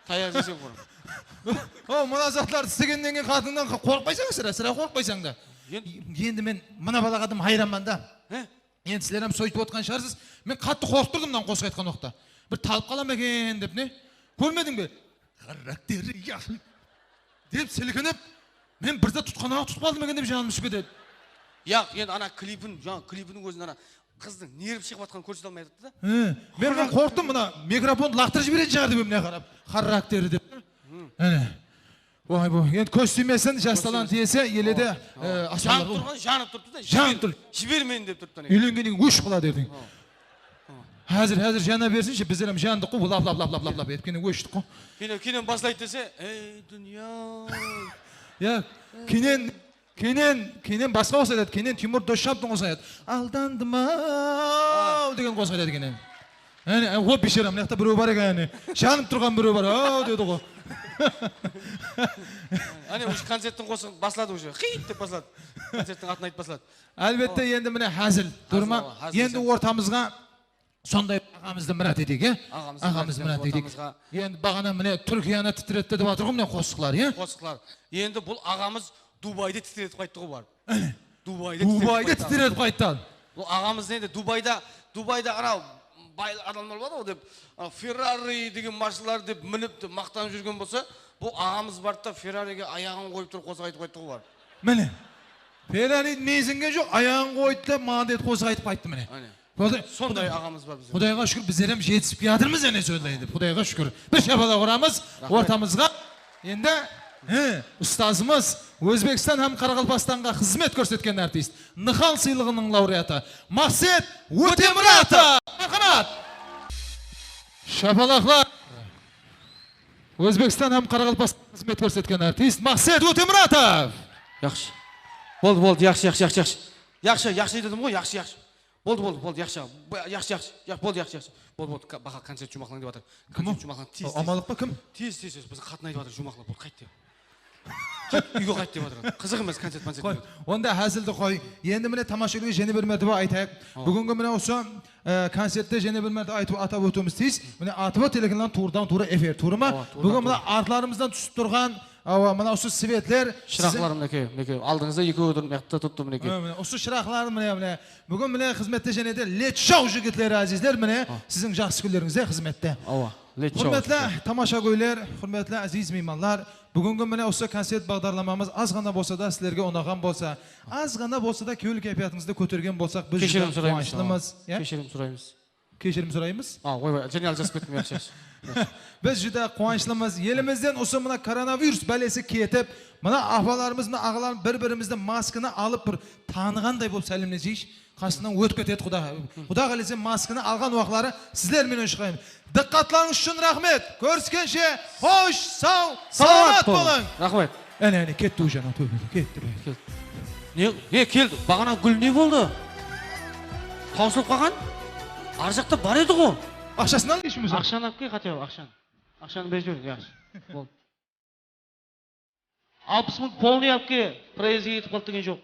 Tayaq jeyseń qurı. O, mına zatlardı istegennen keyin qatıńnan qorqpaysań, sirá, sirá qorqpaysań da. En- Endi men mına balaǵa dım hayranman da. He? Endi sizler hám sóytip otırǵan shıǵarsız. Men qattı qorqıp turdım mınaw qosıq aytqan waqıtta. Bir talıp qala ma eken dep, ne? Kórmediń be? Xarakteri yaqshı. Dep silkinip, men bir zat tutqan waqıt tutıp qaldım eken dep janım túsip ketedi. Yaq, endi ana klipin, jańa klipiniń ózinde ana qızdıń nervi shıǵıp atqanın kórsete almay atırdı da. He, men, men qorqtım, mına mikrofondı laqtırıp jiberetin shıǵar dep emine qarap. Xarakteri dep. Áne. Oy, bu, endi kóz tiymesin, jas talant iyesi, ele de, e, aslanlar. Janıp turǵan, janıp turıptı da, janıp tur. Jiber meni dep turıptı. Úylengennen keyin óship qaladı erteń. Házir, házir jana bersinshi, bizler hám jandıq ǵo, lap, lap, lap etip keyin óshtik ǵo. Keyin, keyin baslaydı dese, ey, dúnya. Ya, keyin Keyin, keyin basqa qosıq aytadı. Keyin Timur Dosshanovtıń qosıǵın aytadı. Aldandım-aw degen qosıq aytadı keyin. Áne, o, biyshara, mına jaqta birew bar eken, áne. Janıp turǵan birew bar, aw, dedi ǵo. Áne, уже koncerttiń qosıǵın basladı, уже. Qıyt dep basladı. Koncerttiń atın aytıp basladı. Álbette, endi mine házil, durma. Endi ortamızǵa Sonday aǵamızdı mirát eteyik, e? Aǵamızdı mirát eteyik. Endi baǵana mine Túrkiyanı titiretti dep atır ǵo, mine qosıqlar, e? Qosıqlar. Endi bul aǵamız Dubaydı titiretip qayttı ǵo, barıp. Dubaydı titiretip qayttı. Bul aǵamız endi Dubayda, Dubayda anaw bay adamlar bar ǵo dep, anaw Ferrari degen mashinalar dep minip, dep maqtanıp júrgen bolsa, bul aǵamız bardı da Ferrarige ayaǵın qoyıp turıp qosıq aytıp qayttı ǵo, barıp. Mine. Ferraridiń menzingen joq, ayaǵın qoydı da, maǵan dedi, qosıq aytıp qayttı, mine. Áne. Sonday aǵamız bar bizde. Qudayǵa shúkir, bizler hám jetisip kiyatırmız, áne, sonday etip. Qudayǵa shúkir. Bir shapalaq uramız ortamızǵa. Endi, he, ustazımız, Ózbekstan hám Qaraqalpaqstanǵa xızmet kórsetken artist, Nıhal sıylıǵınıń laureatı Maqset Ótemuratov. Marhamat! Shapalaqlar. Ózbekstan hám Qaraqalpaqstanǵa xızmet kórsetken artist Maqset Ótemuratov. Yaqshı. Boldı, boldı, yaqshı, yaqshı, yaqshı, yaqshı. Yaqshı, yaqshı dedim ǵoy, yaqshı, yaqshı. Boldı, boldı, boldı, yaqshı. Yaqshı, yaqshı. Boldı, yaqshı, yaqshı. Boldı, boldı. Baha koncert juwmaqlań dep atır. Kim o? Koncert juwmaqlań tez, tez. Amalıq pa, kim? Tez, tez, tez. Biziń qatın aytıp atır, juwmaqla, boldı, qayt dep. Qayt, úyge qayt dep atır. Qızıq emes koncert, koncert. Qoy, onda házildi qoy. Endi mine tamashagóylerge jáne bir mártebe aytayıq. Búgingi mine usı, e, koncertte jáne bir mártebe aytıp, atap ótiwimiz tiyis. Mine A T V telekanalınıń tuwrıdan tuwrı efir tuwrı ma? Búgin mine artlarımızdan túsip turǵan Awa, mına usı svetler. Shıraqlar minekey, minekey. Aldıńızda ekewi tur, mıyaqta turıptı, minekey. Mine, mine, usı shıraqlar, mine, mine. Búgin, mine, xızmette jáne de Letshow jigitleri, ázizler, mine, siziń jaqsı kúnlerińizde xızmette. Awa, Letshow. Húrmetli tamashagóyler, húrmetli áziz miymanlar, búgingi, mine, usı koncert baǵdarlamamız az ǵana bolsa da sizlerge unaǵan bolsa, az ǵana bolsa da kewil kaypiyatıńızdı kótergen bolsaq, biz júdá quwanıshlımız. Keshirim soraymız. Keshirim soraymız. A, oy, oy, jáne aljasıp kettim, yaqshı, yaqshı. Biz júdá quwanıshlımız. Elimizden usı mına koronavirus bálesi ketip, mına apalarımız, mına aǵalarımız bir-birimizdi maskanı alıp bir tanıǵanday bolıp sálemleseyikshi. Qasınan ótip ketedi, Quda, Quda qálese maskanı alǵan waqıtları sizler menen shıǵayın. Dıqqatlarıńız ushın raxmet. Kóriskenshe, xosh, saw, salamat bolıń. Raxmet. Áne, áne, ketti, Ujan, ketti. Ne, ne keldi? Baǵana gúl ne boldı? Tawsılıp qalǵan? Arjaqta bar edi ǵo. Aqshasın al, eshim. Aqshanı alıp kel, хотя бы aqshanı. Aqshanı berip jiber, yaqshı. Boldı. Alpıs mıń polnıy alıp kel, proezdge ketip qaldı degen joq.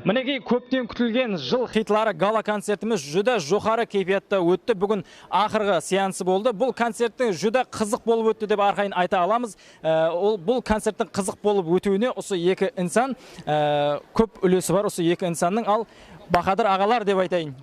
Minekey, kópten kútilgen jıl xitları gala koncertimiz júdá joqarı keypiyatta ótti. Búgin aqırǵı seansı boldı. Bul koncerttiń júdá qızıq bolıp ótti dep arqayın ayta alamız. Ee, ol, bul koncerttiń qızıq bolıp ótiwine usı eki insan, ee, kóp úlesi bar usı eki insannıń. Al, Bahadır aǵalar dep aytayın.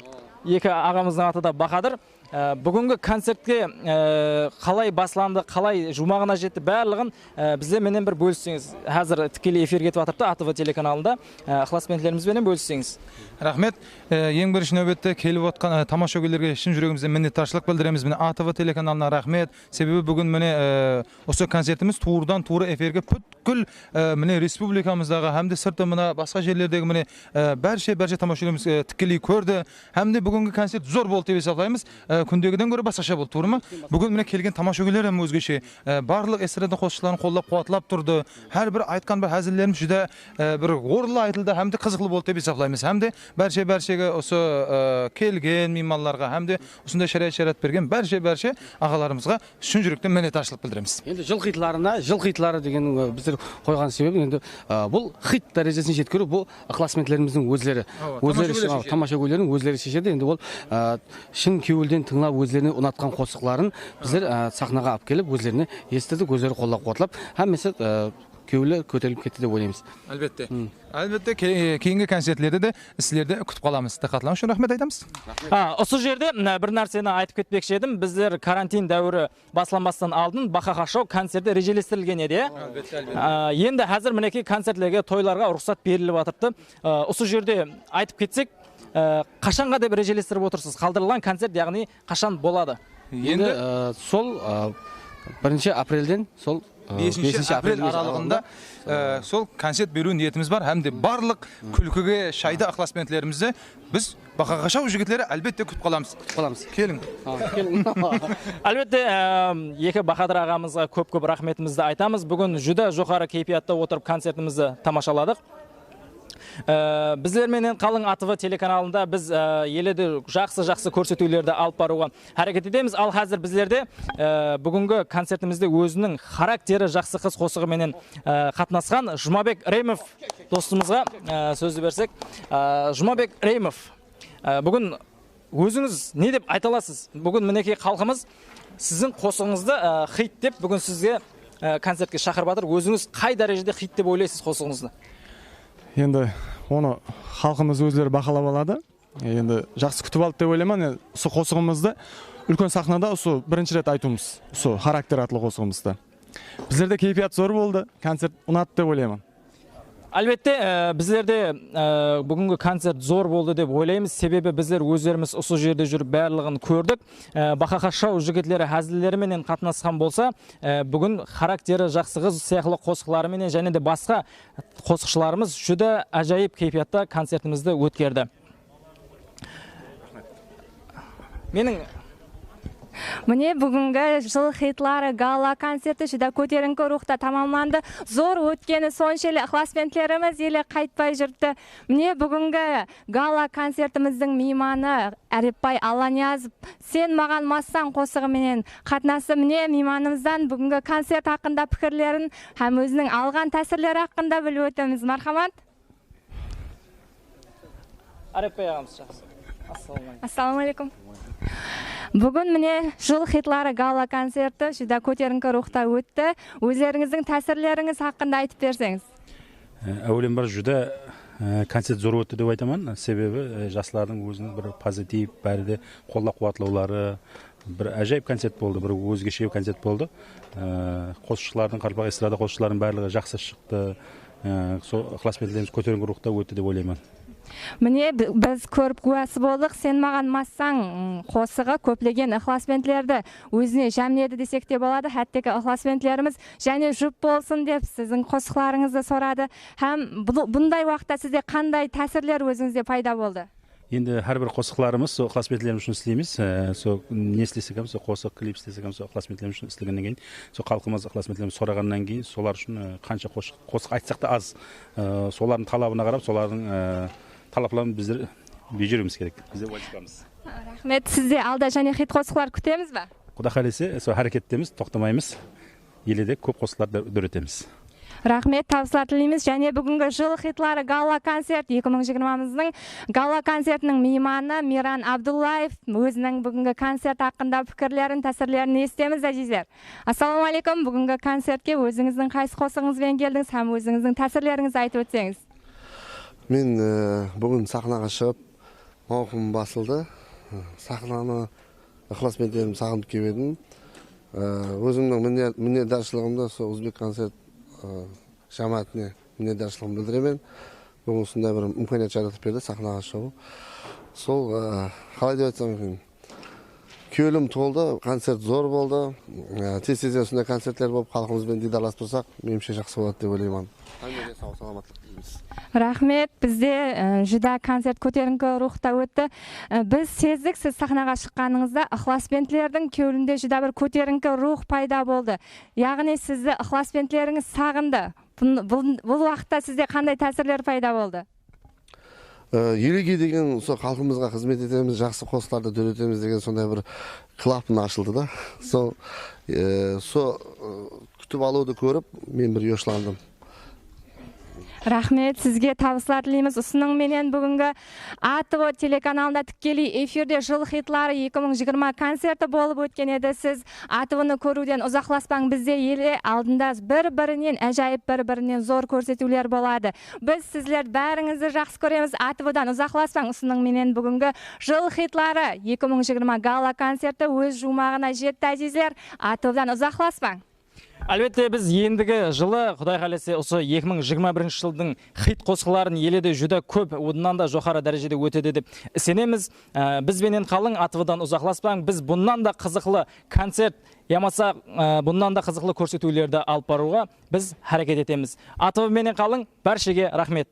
Eki aǵamızdıń atı da Bahadır. Ee, búgingi koncertke, ee, qalay baslandı, qalay juwmaǵına jetti, barlıǵın, ee, bizler menen bir bólisseńiz. Házir tikkeley efir ketip atırıptı A T V telekanalında. Ee, ıqlasbentlerimiz benen bólisseńiz. Raxmet. Ee, eń birinshi náwbette kelip otqan, ee, tamashagóylerge shın júregimizden minnetdarshılıq bildiremiz. Mine, A T V telekanalına raxmet. Sebebi búgin mine, ee, usı koncertimiz tuwrıdan tuwrı efirge pútkil, ee, mine respublikamızdaǵı hám de sırtı mına basqa jerlerdegi mine, ee, bárshe, bárshe tamashagóylerimiz, ee, tikkeley kórdi. Hám de búgingi koncert zor boldı dep esaplaymız. Ee, Kúndegiden góre basqasha boldı, tuwrı ma? Búgin mine kelgen tamashagóyler hám ózgeshe. E, barlıq estrada qosıqshıların qollap-quwatlap turdı. Hár bir aytqan bir házillerimiz júdá, e, bir orınlı aytıldı hám de qızıqlı boldı dep esaplaymız. Hám de bárshe-bárshege usı, e, kelgen miymanlarǵa hám de usınday sharayat-sharat bergen bárshe-bárshe aǵalarımızǵa shın júrekten minnetdarshılıq bildiremiz. Endi jıl xitlarına, jıl xitları degen, e, bizler qoyǵan sebep endi, e, bul xit dárejesin jetkeriw, bul ıqlasbentlerimizdiń ózleri, Awa, ózleri tamashagóyler sheshedi. Tamashagóylerdiń ózleri sheshedi. Endi ol, e, shın kewilden tıńlap, ózlerine unatqan qosıqların bizler, e, saxnaǵa alıp kelip, ózlerine esittirdik, ózleri qollap-quwatlap, hámmesi, e, kewli kóterilip ketti dep oylaymız. Álbette. Álbette, ke-, keyingi koncertlerde de sizlerdi kútip qalamız. Dıqqatlarıńız ushın raxmet aytamız. Ha, usı jerde, mına, bir nárseni aytıp ketpekshi edim. Bizler karantin dáwiri baslanbastan aldın Baxa Xashov koncerti rejelestirilgen edi, ya? Álbette, álbette. A, endi házir, minekey, koncertlerge, toylarǵa ruxsat berilip atırıptı. A, usı jerde aytıp ketsek, a, qashanǵa dep rejelestirip otırsız? Qaldırılǵan koncert, yaǵnıy, qashan boladı? Endi, Endi, a, sol, a, birinshi aprelden sol, a, besinshi besinshi aprel aprel aralıǵında, aralığında, a, sol koncert beriw niyetimiz bar hám de barlıq kúlkige shaydı ıqlasbentlerimizdi biz Baxa Xashov jigitleri, álbette, kútip qalamız. Kútip qalamız. Keliń. Ha, keliń. Álbette, em, eki bahadır aǵamızǵa kóp-kóp raxmetimizdi aytamız. Búgin júdá joqarı keypiyatta otırıp koncertimizdi tamashaladıq. E, bizler menen Qalıń A T V telekanalında biz, e, ele de jaqsı-jaqsı kórsetiwlerdi alıp barıwǵa háreket etemiz. Al házir bizlerde, e, búgingi koncertimizde óziniń Xarakteri jaqsı qız qosıǵı menen, e, qatnasqan Jumabek Reymov dostımızǵa, e, sózdi bersek. E, Jumabek Reymov, e, búgin ózińiz ne dep ayta alasız? Búgin, minekey, xalqımız siziń qosıǵıńızdı, e, xit dep búgin sizge, e, koncertke shaqırıp atır. Ózińiz qay dárejede xit dep oylaysız qosıǵıńızdı? Endi onı xalqımız ózleri bahalap aladı. Endi jaqsı kútip aldı dep oylayman. Endi usı qosıǵımızdı úlken saxnada usı birinshi ret aytıwımız, usı Xarakter atlı qosıǵımızdı. Bizlerde keypiyat zor boldı, koncert unadı dep oylayman. Álbette, e, bizlerde, e, búgingi koncert zor boldı dep oylaymız, sebebi bizler ózlerimiz usı jerde júrip barlıǵın kórdik. E, Baxa Xashov jigitleri házilleri menen qatnasqan bolsa, e, búgin Xarakteri jaqsı qız sıyaqlı qosıqları menen jáne de basqa qosıqshılarımız júdá ájayıp keypiyatta koncertimizdi ótkerdi. Meniń Mine, búgingi Jıl xitları gala koncerti júdá kóterińki ruwxta tamamlandı. Zor ótkeni sonshelli ıqlasbentlerimiz ele qaytpay júripti. Mine, búgingi gala koncertimizdiń miymanı Árepbay Allaniyazov Sen maǵan massań qosıǵı menen qatnastı. Mine, miymanımızdan búgingi koncert haqqında pikirlerin hám óziniń alǵan tásirleri haqqında bilip ótemiz. Marhamat. Árepbay aǵamız, jaqsı. Assalawma aleykum. Assalawma aleykum. Búgin, mine, Jıl xitları gala koncerti júdá kóterińki ruwxta ótti. Ózlerińizdiń tásirlerińiz haqqında aytıp berseńiz. E, áwelem bir júdá, e, koncert zor ótti dep aytaman. Sebebi, e, jaslardıń óziniń bir pozitiv, bári de qollap-quwatlawları, bir ájayıp koncert boldı, bir ózgeshe koncert boldı. E, qosıqshılardıń, qaraqalpaq estrada qosıqshılarınıń barlıǵı jaqsı shıqtı. E, sol ıqlasbentlerimiz kóterińki ruwxta ótti dep oylayman. Mine, bi-, biz kórip gúwası boldıq. Sen maǵan massań, ım, qosıǵı kóplegen ıqlasbentlerdi ózine jámledi desek te boladı. Hátteki ıqlasbentlerimiz jáne jup bolsın dep siziń qosıqlarıńızdı soradı. Hám bul-, bunday waqıtta sizde qanday tásirler ózińizde payda boldı? Endi hár bir qosıqlarımız sol ıqlasbentlerimiz ushın isleymiz. E, sol ne islesek hám, sol qosıq, klip islesek hám, sol ıqlasbentlerimiz ushın islegennen keyin, sol xalqımız, ıqlasbentlerimiz soraǵannan keyin, solar ushın, e, qansha qos-, qosıq aytsaq ta az. E, solardıń talabına qarap, solardıń, e, talapların bizler bejeriwimiz kerek. Bizler wazıypamız. Raxmet, sizde alda jáne xit qosıqlar kútemiz ba? Quda qálese, sol hárekettemiz, toqtamaymız. Ele de kóp qosıqlar dó-, dóretemiz. Raxmet, tabıslar tileymiz. Jáne búgingi Jıl xitları gala koncert eki mıń jigirmamızdıń gala koncertiniń miymanı Miran Abdullaev óziniń búgingi koncert haqqında pikirlerin, tásirlerin esitemiz, ázizler. Assalawma aleykum. Búgingi koncertke ózińizdiń qaysı qosıǵıńız benen keldińiz hám ózińizdiń tásirlerińizdi aytıp ótseńiz. Men, e, búgin saxnaǵa shıǵıp, mawqımım basıldı. Saxnanı ıqlasbentlerimdi saǵınıp kelip edim. E, ózimniń minne-, minnetdarshılıǵımdı sol Uzbekkoncert, e, jámáátine minnetdarshılıǵımdı bildiremen. Búgin usınday bir imkaniyat jaratıp berdi saxnaǵa shıǵıw. Sol, e, qalay dep aytsam eken, Kewlim toldı, koncert zor boldı. E, tez-tezden usınday koncertler bolıp, xalqımız benen diydarlasıp tursaq, menimshe, jaqsı boladı dep oylayman. Hámmege sawlıq, salamatlıq tileymiz. Raxmet, bizde e, júdá koncert kóterińki ruwxta ótti. E, Biz sezdik, siz saxnaǵa shıqqanıńızda ıqlasbentlerdiń kewlinde júdá bir kóterińki ruwx payda boldı. Yaǵnıy sizdi ıqlasbentlerińiz saǵındı. Bun- Bul bul waqıtta sizde qanday tásirler payda boldı? E, Elege degen usı xalqımızǵa xızmet etemiz, jaqsı qosıqlardı dóretemiz degen sonday bir klapın ashıldı da. Sol, e, so e, kútip alıwdı kórip, men bir yoshlandım. Raxmet, sizge tabıslar tileymiz. Usınıń menen búgingi A T V telekanalında tikkeley efirde Jıl xitları eki mıń jigirma koncerti bolıp ótken edi. Siz A T Vnı kóriwden uzaqlaspań, bizde ele aldında bir-birinen ájayıp, bir-birinen zor kórsetiwler boladı. Biz sizler bárińizdi jaqsı kóremiz. A T Vdan uzaqlaspań. Usınıń menen búgingi Jıl xitları eki mıń jigirma gala koncerti óz juwmaǵına jetti, ázizler. A T Vdan uzaqlaspań. Álbette, biz endigi jılı, Quday qálese, usı eki mıń jigirma birinshi jıldıń xit qosıqların ele de júdá kóp, bunnan da joqarı dárejede ótedi dep isenemiz. Á, Biz benen qalıń, A T Vdan uzaqlaspań. Biz bunnan da qızıqlı koncert yamasa á, bunnan da qızıqlı kórsetiwlerdi alıp barıwǵa biz háreket etemiz. A T V menen qalıń, bárshege raxmet.